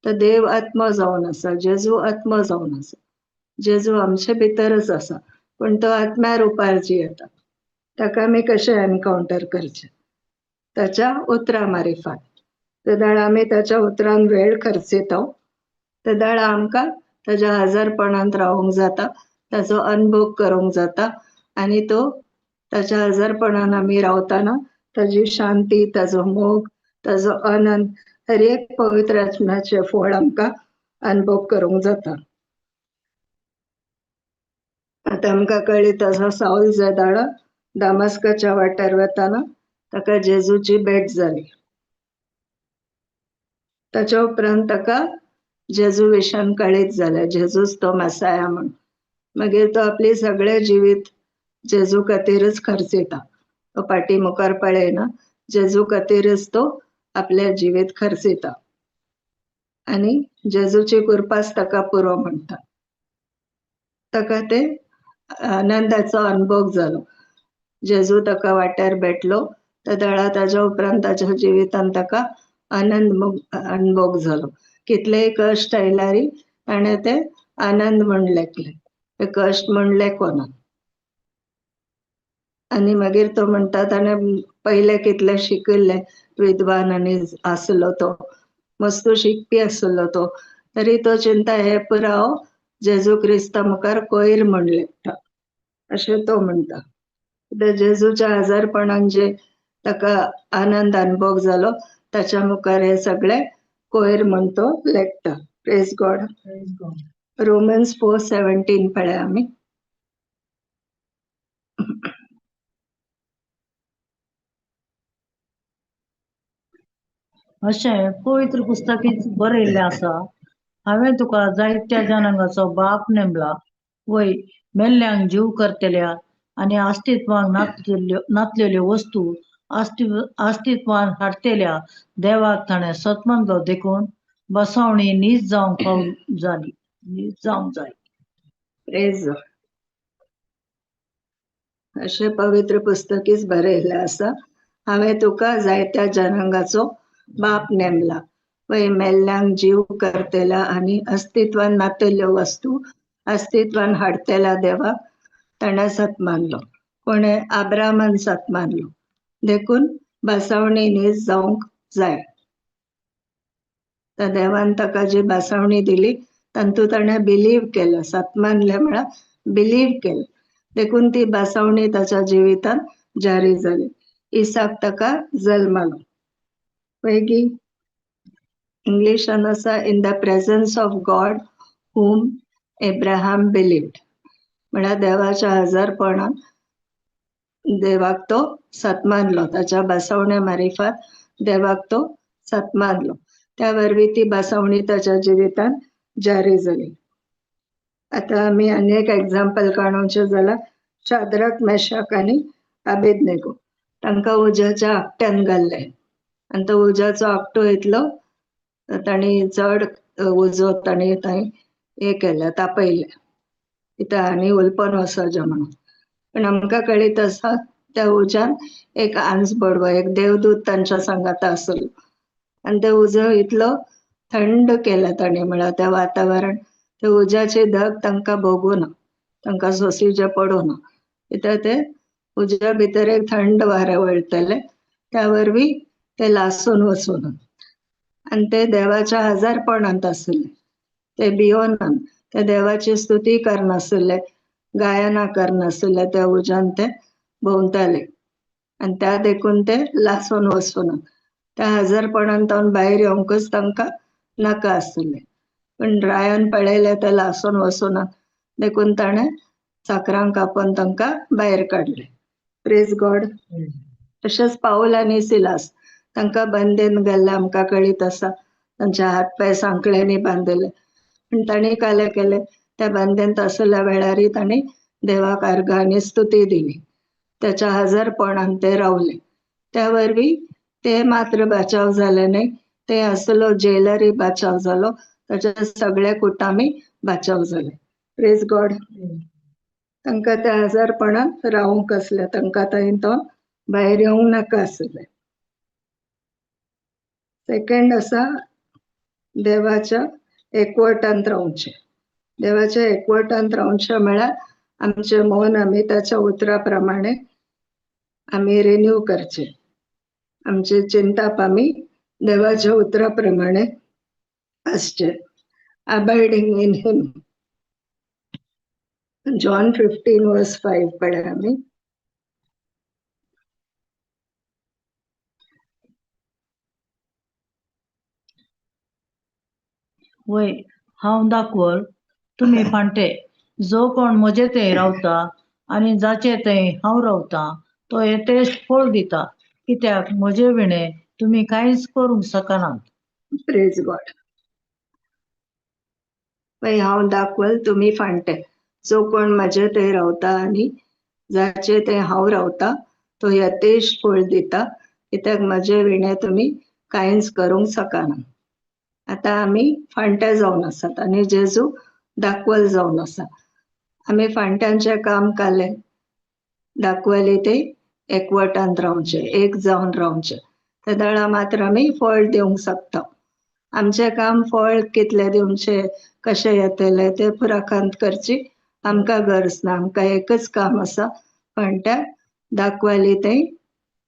S1: तर देव आत्मो जावन आसा, जेजू आत्मो जावन आसा, जेजू आमचे भितरच आसा, पूण तो आत्म्या रुपार जियेता. ताका आमी कशें एनकावंटर करचें? ताच्या उतरां मारिफात. तेदाळ आमी ताच्या उतरान वेळ खर्चिता, तेदाळ आमकां ताच्या हजारपणांत रावंक जाता, ताचो अनुभव करूंक जाता आनी तो ताच्या हजारपणान आमी रावतना ताजी शांती, ताजो मोग, ताजो आनंद, हर एक पवित्र आत्म्याचें फळ आमकां अनुभव करूंक जाता. आतां आमकां कळीत आसा, सावल जेदाळ दामास्काच्या वाटेर वतना ताका जेजूची भेट जाली. ताच्या उपरांत ताका जेजू विशान कळीत जालें, जेजूच तो मसाया म्हूण. मागीर तो आपली सगळें जिवीत जेजू खातीरच खर्चिता. तो फाटी मुखार पळयना, जेजू खातीरच तो आपलें जिवीत खर्चिता आनी जेजूची कृपाच ताका पुरो म्हणटा. ताका ते आनंदाचो अनुभव जालो. जेजू ताका वाट्यार भेटलो तेदाळा ताज्या उपरांत ताच्या जिवितांत ताका आनंद अनुभव जालो. कितलेय कश्ट आयल्यारय ताणें ते आनंद म्हूण लेखले, ते कश्ट म्हूण लेखना. आनी मागीर तो म्हणटा ताणें पयले कितले शिकिल्ले, विद्वान आनी आसलो तो, मस्त शिकपी आसलो तो, तरी तो चिंता हे पुराव जेजू क्रिस्ता मुखार कोयर म्हूण लेखता अशें तो म्हणटा. जेजूच्या हजारपणान जे ताका आनंद अनुभव जालो ताच्या मुखार हे सगळे कोयर म्हूण तो लेखता. Praise God. Romans 4:17 पळय आमी.
S4: अशें पवित्र पुस्तकीच बरयल्लें आसा, हांवें तुका जायत्या जनांगाचो बाप नेमला, वय मेल्ल्यांक जीव करतल्या आनी अस्तित्वाक नातलेल्यो वस्तू अस्तित्वान हाडटेल्या देवाक ताणें सत मानलो, देखून बसवणी नीज जावंक फाव जाली, नीज जावंक जाय.
S1: प्रेज. अशें पवित्र पुस्तकीच बरयल्लें आसा, हांवें तुका जायत्या जनांगाचो बाप नेमला, वय मेल्ल्यांक जीव करतल्या आनी अस्तित्वान नातल्यो वस्तू अस्तित्वान हाडटेल्या देवाक ताणें सत मानलो. कोणें? आब्रामान सत मानलो. देखून बसवणी नीज जावंक जाय. त्या देवान ताका जी बसवणी दिली तातूंत ताणें बिलीव केलें, सत मानलें म्हळ्यार बिलीव केलें, देखून ती बसवणी ताच्या जिवितांत जारी जाली. इसाक ताका जल्मलो. पयली इंग्लिशान आसा, in the presence of God whom Abraham believed, म्हळ्यार देवाच्या हजारपणान देवाक तो सत मानलो, ताच्या बसवण्या मारिफात देवाक तो सत मानलो, त्या वरवीं ती बसवणी ताच्या जिवितांत जारी जाली. आतां आमी आनी एक एग्जाम्पल काडूचें जाल्यार शाद्रक, मेशाक आनी अबेदनेगो, तांकां उज्याच्या आपट्यान घाल्ले आनी तो उज्याचो आपटो इतलो तांणी चड उजो तांणी थंय हें केलें, तापयलें, कित्याक आनी उलपन वचचें म्हणून. पण आमकां कळीत आसा त्या उज्यान एक आंज बडवो, एक देवदूत तांच्या सांगाता आसलो आनी ते उजो इतलो थंड केला ताणें, म्हळ्यार तें वातावरण, ते उज्याचे धग तांकां भोगूं ना, तांकां सोंसीचें पडूं ना. कित्याक ते उज्या भितर एक थंड वारें वळटलें, त्या वरवीं ते लासून वचूं ना. आनी ते देवाच्या हजारपणांत आसले, ते भियोनात, ते देवाची स्तुती करनासले, गायना करनासले, त्या उज्यान ते भोंवताले आनी त्या देखून ते लासून वचूं ना. त्या हजारपणांत भायर येवंकच तांकां नाका आसलें. पण रायान पळयलें ते लासून वचूं ना, देखून ताणें चाकरांक कापून तांकां भायर काडले. Praise God. तशेंच पावल आनी सिलास तांकां बंदेन घाल्ले आमकां कळीत आसा. तांचे हात पांय सांकळ्यांनी बांदिल्ले, पूण तांणी काले केले, त्या बंदेंत आसल्या वेळारय तांणी देवाक अर्घ आनी स्तुती दिली. त्याच्या हजारपणान ते रावले. त्या वरवीं ते मात्र बाचाव जाले न्हय, ते आसलो जेलरय बाचाव जालो, ताच्या सगळ्या कुटामी बाचाव जाले. Praise God. तांकां त्या हजारपणान रावंक आसलें, तांकां थंय तो भायर येवंक नाका आसलें. सेकंड आसा देवाच्या एकवटांत रावचें. देवाच्या एकवटांत रावचें म्हळ्यार आमचें मन आमी ताच्या उतरा प्रमाणे आमी रिन्यू करचें. आमचें चिंताप आमी देवाच्या उतरा प्रमाणे आसचें. Abiding in him. John 15:5 पळय आमी.
S4: वय हांव दाखवल तुमी फांटे, जो कोण म्हजे थंय रावता आनी जाचे थंय हांव रावता तो येतेश फळ दिता, कित्याक म्हजे विणे तुमी कांयच करूंक शकनात.
S1: Praise God. वय हांव दाखवल तुमी फांटे, जो कोण म्हजे थंय रावता आनी जाचे थंय हांव रावता तो यथेश फळ दिता, कित्याक म्हजे विणे तुमी कांयच करूंक शकना. आतां आमी फांटे जावन आसात आनी जेजू दाखवल जावन आसा. आमी फांट्यांचें काम कालें, दाखवले ते एकवटांत रावचें, एक जावन रावचें, तेदळा मात्र आमी फळ दिवंक शकता. आमचें काम फळ कितलें दिवचें, कशें येतलें तें पुराकांत करची आमकां गरज ना. आमकां एकच काम आसा, फांट्या दाखवली ते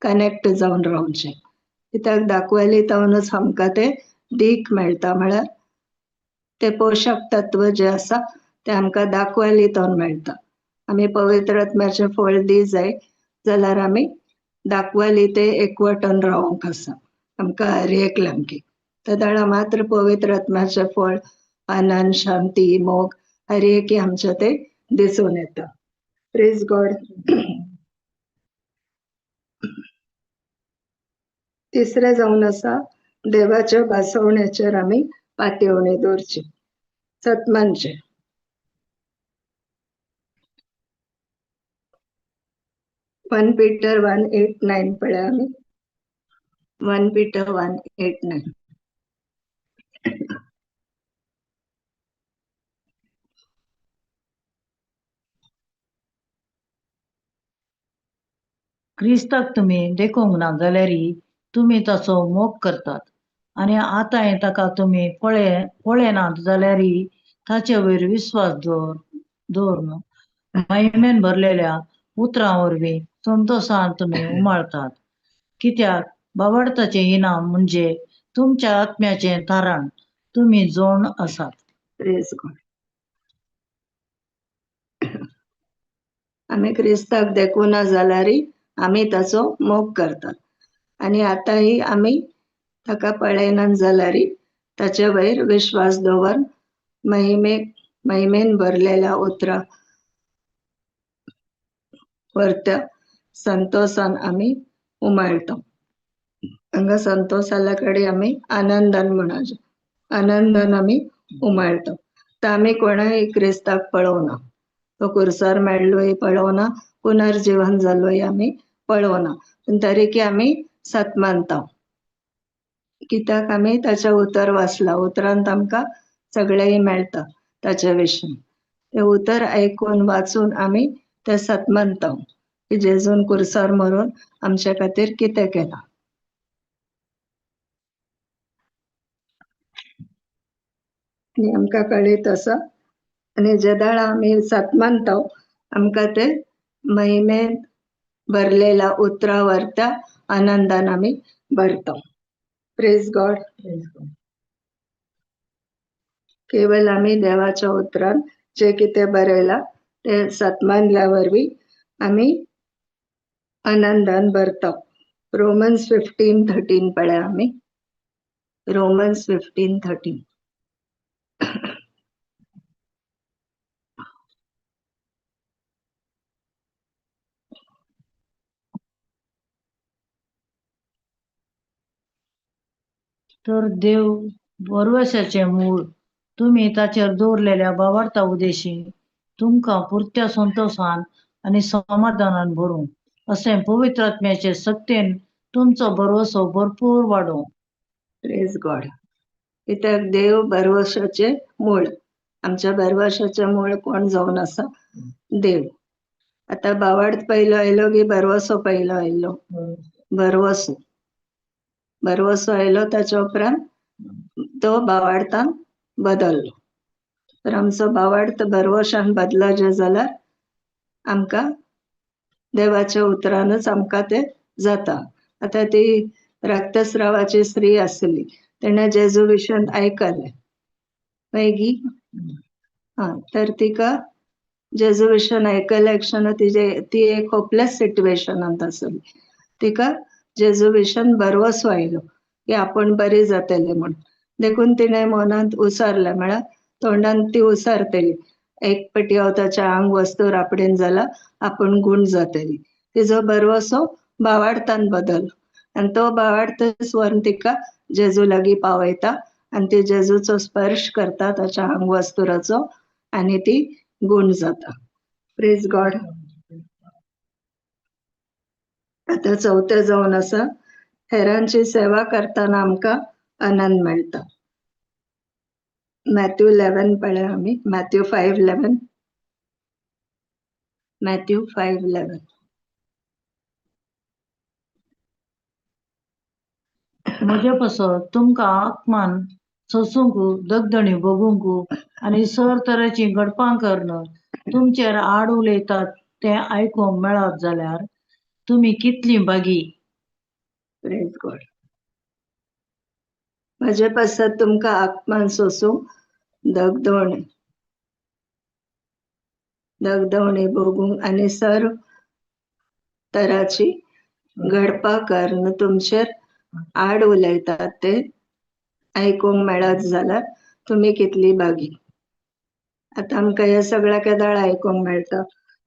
S1: कनेक्ट जावन रावचें. कित्याक दाखवली तावनच आमकां तें दीख मेळटा, म्हळ्यार ते पोशक तत्व जे आसा ते आमकां दाखवली तावन मेळटा. आमी पवित्र आत्म्याचें फळ दी जाय जाल्यार आमी दाखवली ते एकवटन रावंक आसा आमकां हर एक लामकी. तेदळा मात्र पवित्र आत्म्याचें फळ आनंद, शांती, मोग हर एक आमच्या ते दिसून येता. Praise God. तिसरें जावन आसा देवाच्या भासवण्याचेर आमी पातयेवणी दवरची, सतमानचें. 1 Peter 1:8-9 पळय आमी. 1 Peter 1:8-9.
S4: क्रिस्ताक तुमी देखूंक ना जाल्यारय तुमी ताचो मोग करतात आनी आतांय ताका तुमी पळयनात जाल्यारय ताचे वयर विस्वास दवरून महिमेन भरलेल्या उतरां वरवीं संतोशान तुमी उमाळतात, कित्याक बावडताचें इनाम म्हणजे तुमच्या आत्म्याचें तारण तुमी जोण आसात.
S1: Praise God. आमी क्रिस्ताक देखूं ना जाल्यारय आमी ताचो मोग करतात आनी आतांय आमी ताका पळयनात जाल्यारय ताचे वयर विश्वास दवरून महिमेन भरलेल्या उतरां वरत्या संतोशान आमी उमाळटा. हांगा संतोष कडेन आमी आनंदान म्हणा, आनंदान आमी उमाळटा. तर आमी कोणाय क्रिस्ताक पळोवना, तो कुर्सार मेळ्ळोय पळोवना, पुनर्जीवन जालोय आमी पळोवना, पूण तरीकी आमी सत मानता, कित्याक आमी ताचें उतर वाचलां. उतरांत आमकां सगळें मेळटा ताचे विशीं. तें उतर आयकून वाचून आमी तें सत मानता. की जेजून कुर्सार मरून आमच्या खातीर कितें केलां. आनी आमकां कळीत आसा आनी जेदाळा आमी सत मानता आमकां ते महिमेन भरलेल्या उतरां वरत्या आनंदान आमी भरता. Praise God. केवल आमी देवाच्या उतरान जे कितें बरयलां तें सत मानल्या वरवीं आमी आनंदान भरता. रोमन्स 15:13 पळया आमी. रोमन्स 15:13.
S4: तर देव बरवशाचें मूळ तुमी ताचेर दवरलेल्या भावार्था उदेशी तुमकां पुरत्या संतोशान आनी समाधानान भरूं अशें पवित्र आत्म्याचे सक्तेन तुमचो भरवसो भरपूर वाडोवं.
S1: Praise God. कित्याक देव भरवशाचें मूळ, आमच्या भरवशाचें मूळ कोण जावन आसा? देव. आतां भावार्थ पयलो आयलो की भरवसो पयलो आयलो? भरवसो. भरवसो आयलो ताच्या उपरांत तो भावार्थान बदल्लो. तर आमचो भावार्थ भरवशान बदलो जाल्यार आमकां देवाच्या उतरानच आमकां ते जाता. आतां ती रक्तस्रावाची स्त्री आसली, तेणें जेजू विशयान आयकलें मागीर हा, तर तिका जेजू विशयान आयकल्या क्षण तिजे ती एक होपलेस सिट्युएशनांत आसली. तिका जेजू विशयान भरवसो आयलो की आपूण बरी जातली म्हूण. देखून तिणें मनांत उसारलें, म्हळ्यार तोंडान ती उसारतली, एक पटी हांव ताच्या आंग वस्तू रापडीन जाल्यार आपूण गूण जातली. तिजो भरवसो भावार्थान बदल आनी तो भावार्थ व्हरून तिका जेजू लागीं पावयता आनी ती जेजूचो स्पर्श करता ताच्या आंग वस्तुराचो आनी ती गूण जाता. Praise God. आतां चवथें जावन आसा हेरांची सेवा करतना आमकां आनंद मेळटा. मॅथ्यू 11 पळया आमी. मॅथ्यू 5:11. मॅथ्यू 5:11.
S4: म्हजे पासत तुमकां आत्मान सोसूंक, दगदणी भोगूंक आनी सर तरेची घडपां करून तुमचेर आड उलयतात तें आयकूंक मेळत जाल्यार तुमी कितली भागी.
S1: Praise God. म्हजे पासत तुमकां आत्मान सोसूंक, दगदवणी दगदवणी भोगूंक आनी सर्व तराची घडपां करून तुमचेर आड उलयतात ते आयकूंक मेळत जाल्यार तुमी कितली भागी. आतां आमकां हें सगळें केदाळ आयकूंक मेळटा?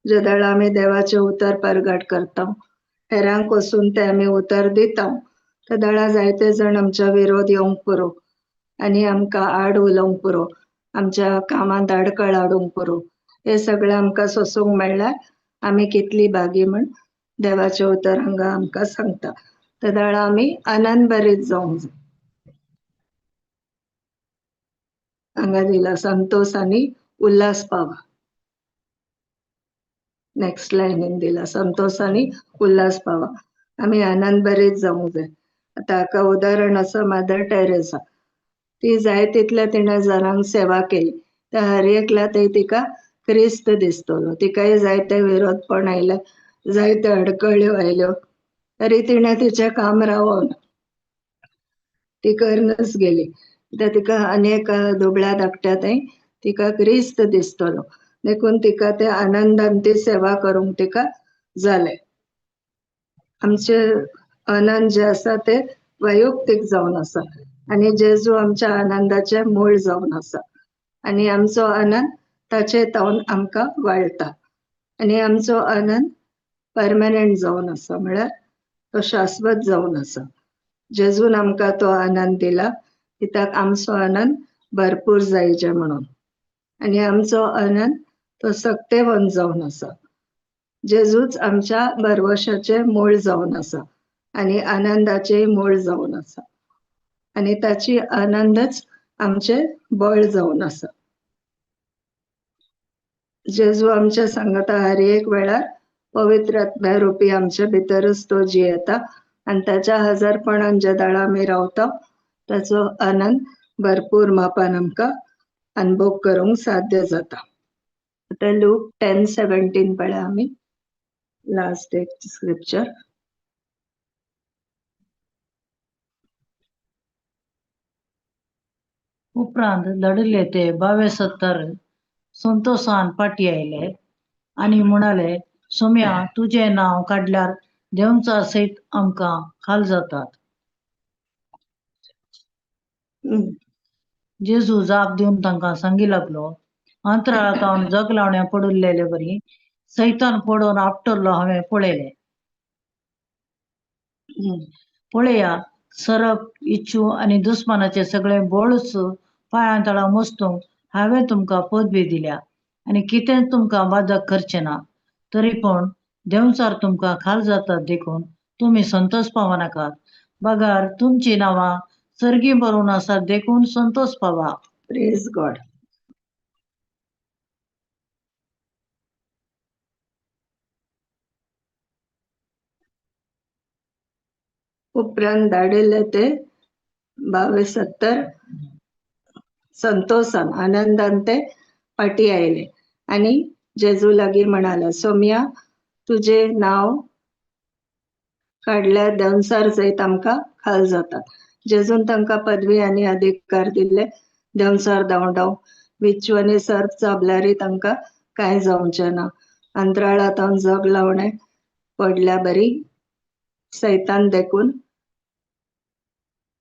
S1: जेदाळ आमी देवाचें उतर परगट करता, हेरांक वचून तें आमी उतर दिता, तेदाळा जायते जाण आमच्या विरोध येवंक पुरो आनी आमकां आड उलोवंक पुरो, आमच्या कामांत आडखळ हाडूंक पुरो. हें सगळें आमकां सोसूंक मेळ्ळ्यार आमी कितली भागी म्हण देवाचें उतर हांगा आमकां सांगता. तेदाळा आमी आनंद भरीत जावंक जाय. हांगा दिला संतोष आनी उल्हास पावा. नेक्स्ट लायनीन दिला संतोष आनी उल्हास पावा. आमी आनंद भरीत जावंक जाय. आतां हाका उदाहरण आसा मदर टेरेसा. ती जाय तितल्या तिणें जाणांक सेवा केली, त्या हर एकल्या थंय तिका क्रिस्त दिसतलो. तिकाय जायते विरोधपण आयले, जायते अडकळ्यो आयल्यो, तरी तिणें तिचें काम रावोन ती करनच गेली. त्या तिका अनेक दुबळ्या धाकट्या थंय तिका क्रिस्त दिसतलो, देखून तिका ते आनंदान ती सेवा करूंक तिका जालें. आमचे आनंद जे आसा ते वैयक्तीक जावन आसा आनी जेजू आमच्या आनंदाचें मूळ जावन आसा आनी आमचो आनंद ताचे तावन आमकां वाळटा आनी आमचो आनंद परमनंट जावन आसा, म्हळ्यार तो शाश्वत जावन आसा. जेजून आमकां तो आनंद दिला कित्याक आमचो आनंद भरपूर जायचे म्हणून आनी आमचो आनंद तो सक्तेवंत जावन आसा. जेजूच आमच्या भरवशाचें मूळ जावन आसा आनी आनंदाचें मूळ जावन आसा आनी ताची आनंदच आमचें बळ जावन आसा. जेजू आमच्या सांगता हर एक वेळार पवित्र आत्म्या रुपी आमच्या भितरच तो जियेता आनी ताच्या हजारपणान ज्या दाळा आमी रावता ताचो आनंद भरपूर मापान आमकां अनुभव करूंक साध्य जाता. आतां लूक 10:17 पळया आमी, लास्ट एक स्क्रिप्चर.
S4: उपरांत धाडिल्ले ते 22 संतोषान पाटी आयले आनी म्हणाले, सोम्या तुजें नांव काडल्यार देवचा सयत आमकां खाल जातात. जेजू जाप दिवन तांकां सांगी लागलो, अंतराळांत जग लावण्या पडिल्ले वरी सैतान पडोवन आपटल्लो हांवें पळयलें. पळया, सरप, इच्छू आनी दुस्मानाचे सगळे बळच पांयां तळा मस्तूंक हांवें तुमकां पदवी दिल्या आनी कितेंच तुमकां बादक करचें ना. तरी पूण देंवचार तुमकां खाल जातात देखून तुमी संतोष पावनाकात, बगार तुमची नांवां सर्गी बरोवन आसात देखून संतोष पावा.
S1: Praise God. उपरांत धाडिल्ले ते 22 संतोषान आनंदान ते पाटी आयले आनी जेजू लागीं म्हणाले, सोम्या तुजें नांव काडल्यार देंवचार सयत आमकां खाल जातात. जेजून तांकां पदवी आनी अधिकार दिल्ले देंवचार धांवडाव, विच्चू आनी सर्प चाबल्यारय तांकां कांय जावचें ना. अंतराळांत जग लावणें पडल्या बरी सैतान देखून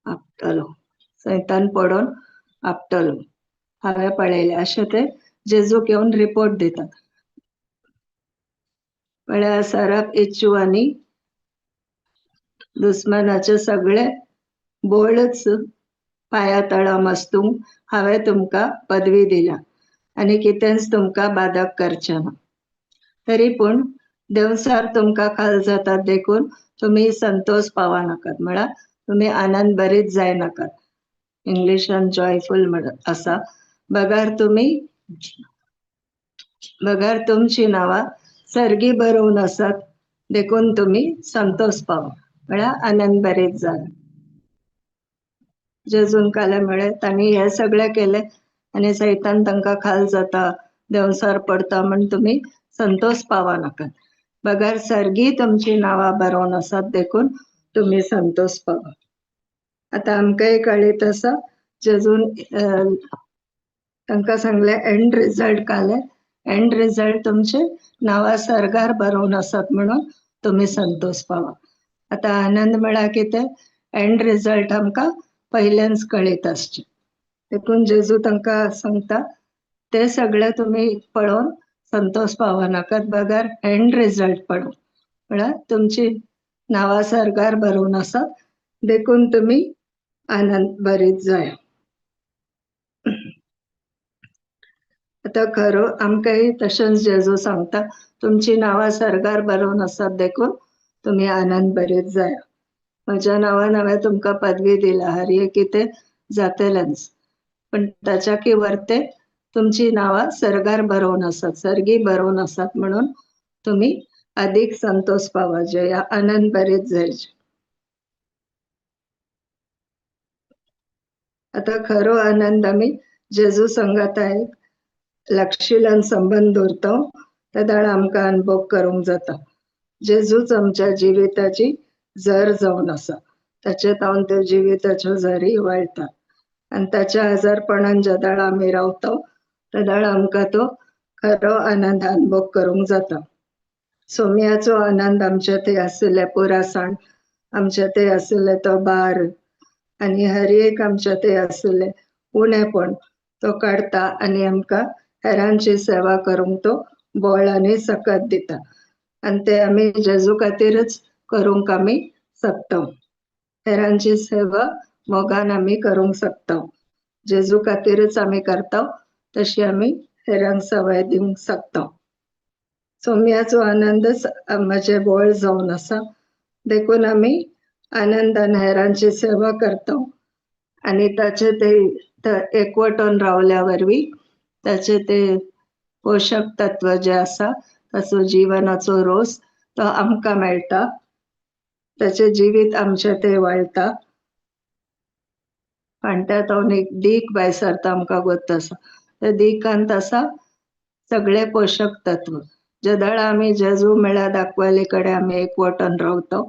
S1: आपटलो, सैतान पडोन आपटलो हांवें पळयलें, अशें ते जेजूक येवन रिपोर्ट दितात. पळया, सरप, इच्छू आनी दुस्मानाचे सगळे बळच पांया तळा मस्तूंक हांवें तुमकां पदवी दिल्या आनी कितेंच तुमकां बादक करचें ना. तरी पूण देंवचार तुमकां खाल जातात देखून तुमी संतोष पावनाकात, म्हळ्यार तुमी आनंद बरीच जायनाकात. इंग्लिशान जॉयफूल म्हणत आसा. बगार तुमची नांवां सर्गी बरोवन आसात देखून तुमी संतोष पावा, म्हळ्यार आनंद बरीच जाय. जेजून काले म्हळें तांणी हें सगळें केलें आनी सैतान तांकां खाल जाता, देंवचार पडता म्हण तुमी संतोष पावनाकात, बगर सर्गी तुमची नांवां बरोवन आसात देखून तुमी संतोष पावा. आतां आमकांय कळीत आसा, जेजून तांकां सांगलें and result Kale, and result तुमचे नांवां सर्गार बरोवन आसात म्हणून तुमी संतोष पावा. आतां आनंद म्हळ्यार कितें, एंड रिजल्ट आमकां पयल्याच कळीत आसचें. देखून जेजू तांकां सांगता ते सगळे तुमी पळोवन संतोष पावनाकात, बगर एंड रिजल्ट पळोवन, म्हळ्यार तुमची नांवां सर्गार बरोवन आसात देखून तुमी आनंद बरीच जाय. आतां खरो आमकांय तशेंच जेजू सांगता तुमची नांवां सर्गार बरोवन आसात देखून तुमी आनंद बरीच जाय. म्हज्या नांवान हांवें तुमकां पदवी दिल्या, हर एक कितें जातलेंच, पण ताच्या वरते तुमची नांवां सर्गार बरोवन आसात, सर्गी बरोवन आसात म्हणून तुमी अधिक संतोष पावा, जया आनंद बरीच जायचे. आतां खरो आनंद आमी जेजू संगात एक लक्षिल्यान संबंद दवरता तेदाळ आमकां अनुभव करूंक जाता. जेजूच आमच्या जिविताची झर जावन आसा, ताचे तावन त्यो जिविताच्यो झरी वळटा आनी ताच्या आजारपणान जेदाळ आमी रावता तेदाळ आमकां तो खरो आनंद अनुभव करूंक जाता. सोम्याचो आनंद आमच्या थंय आशिल्ले पुरासाण, आमच्या थंय आशिल्ले तो भार आनी हर एक आमच्या थंय आशिल्ले उणेपण तो काडटा आनी आमकां हेरांची सेवा करूंक तो बळ आनी सकत दिता आनी ते आमी जेजू खातीरच करूंक आमी शकता. हेरांची सेवा मोगान आमी करूंक शकता, जेजू खातीरच आमी करता तशी आमी हेरांक सवय दिवंक शकता. सोम्याचो आनंदच म्हजें बळ जावन आसा देखून आमी आनंदान हेरांची सेवा करता आनी ताचे ते एकवटून रावल्या वरवीं ताचे ते पोशक तत्व जे आसा ताचो जिवनाचो रोस तो आमकां मेळटा, ताचें जिवीत आमचें ते वळटा. फांट्या तो एक दीक भायर सरता आमकां गोत आसा, त्या दिकांत आसा सगळे पोशक तत्व. जेदळा आमी जेजू म्हळ्यार दाखवले कडेन आमी एकवटन रावतो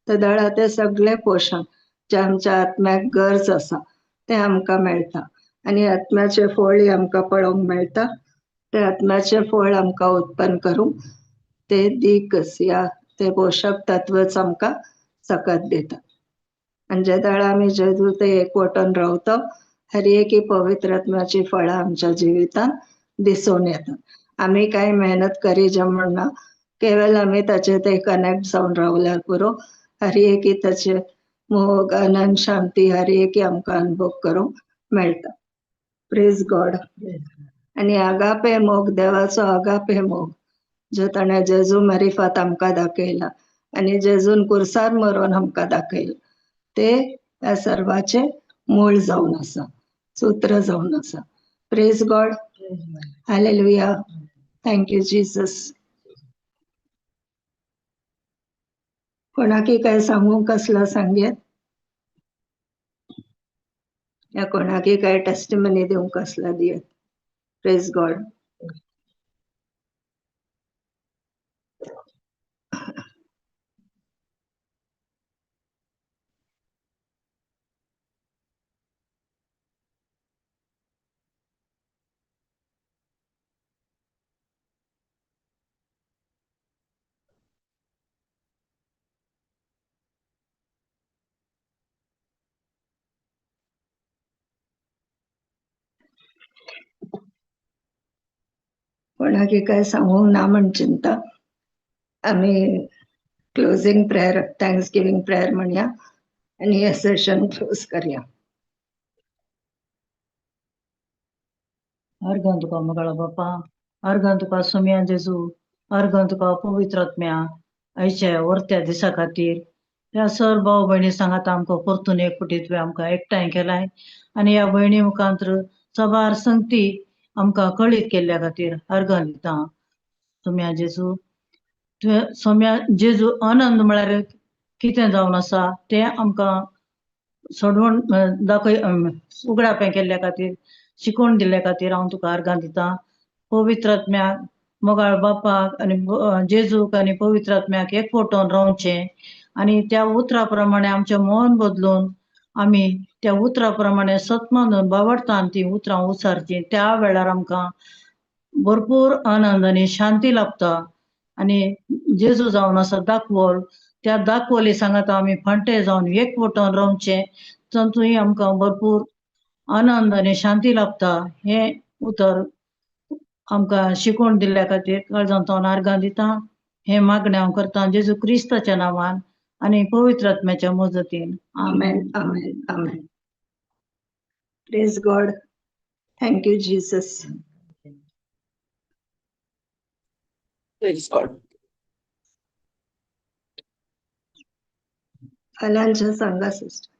S1: तेदळा ते सगळे पोशण जे आमच्या आत्म्याक गरज आसा ते आमकां मेळटा आनी आत्म्याचे फळय आमकां पळोवंक मेळटा. ते आत्म्याचे फळ आमकां उत्पन्न करूंक ते दीकच या ते पोशक तत्वच आमकां सकत दिता. आनी जेदळा आमी जेजू ते एकवटन रावतो हर एक पवित्र आत्म्याची फळां आमच्या जिवितांत दिसून येतात. आमी कांय मेहनत करी म्हण ना, केवल आमी ताचे ते कनेक्ट जावन रावल्यार पुरो. हर एक ताचे मोग, आनंद, शांती हर एक आमकां अनुभव करूंक मेळटा. Praise God. आनी आगापे मोग, देवाचो आगापे मोग जो ताणें जेजू मारिफात आमकां दाखयला आनी जेजून कुर्सार मरोन आमकां दाखयला, ते ह्या सर्वाचे मूळ जावन आसा, सूत्र जावन आसा. Praise God. Hallelujah. Thank you Jesus. कोणाकी काय सांगूंक कसला सांगेत या कोणाकी काय टेस्टिमनी दिवंक कसला दियत. Praise God. कोणाकी काय सांगूंक ना म्हण चिंता. आमी closing prayer, thanks giving prayer म्हणया आनी हे सेशन क्लोज करया.
S4: अर्घां तुका मोगाळ बापा, अर्घां तुका सोम्या जेजू, अर्घां तुका पवित्र आत्म्या आयच्या वर्त्या दिसा खातीर. ह्या सर भाव भयणी सांगात आमकां परतून एक फावटी तुवें आमकां एकठांय केलाय आनी ह्या भयणी मुखांत सबार संगती आमकां कळीत केल्ल्या खातीर अर्घां दिता. सोम्या जेजू, तुवें सोम्या जेजू आनंद म्हळ्यार कितें जावन आसा तें आमकां सोडवण दाखय उगडापें केल्ल्या खातीर, शिकोवन दिल्ल्या खातीर हांव तुका अर्घां दिता. पवित्र आत्म्याक, मोगाळ बापाक आनी जेजूक आनी पवित्र आत्म्याक एकवटून रावचें आनी त्या उतरा प्रमाणे आमचें मन बदलून आमी त्या उतरा प्रमाणे सतमानून बावडतान ती उतरां उचारचीं. त्या वेळार आमकां भरपूर आनंद आनी शांती लाभता. आनी जेजू जावन आसा दाखवल, त्या दाखवली सांगाता आमी फांटे जावन एकवटून रावचें, तातूंय आमकां भरपूर आनंद आनी शांती लाभता. हें उतर आमकां शिकोवन दिल्ल्या खातीर काळजांत आर्गां दिता. हें मागणें हांव करतां जेजू क्रिस्ताच्या नांवान आनी पवित्र आत्म्याच्या मजतीन.
S1: आमेन, आमेन, आमेन. Praise God. Thank you Jesus.
S2: Praise God.
S1: फलांच्या सांगा सिस्टर.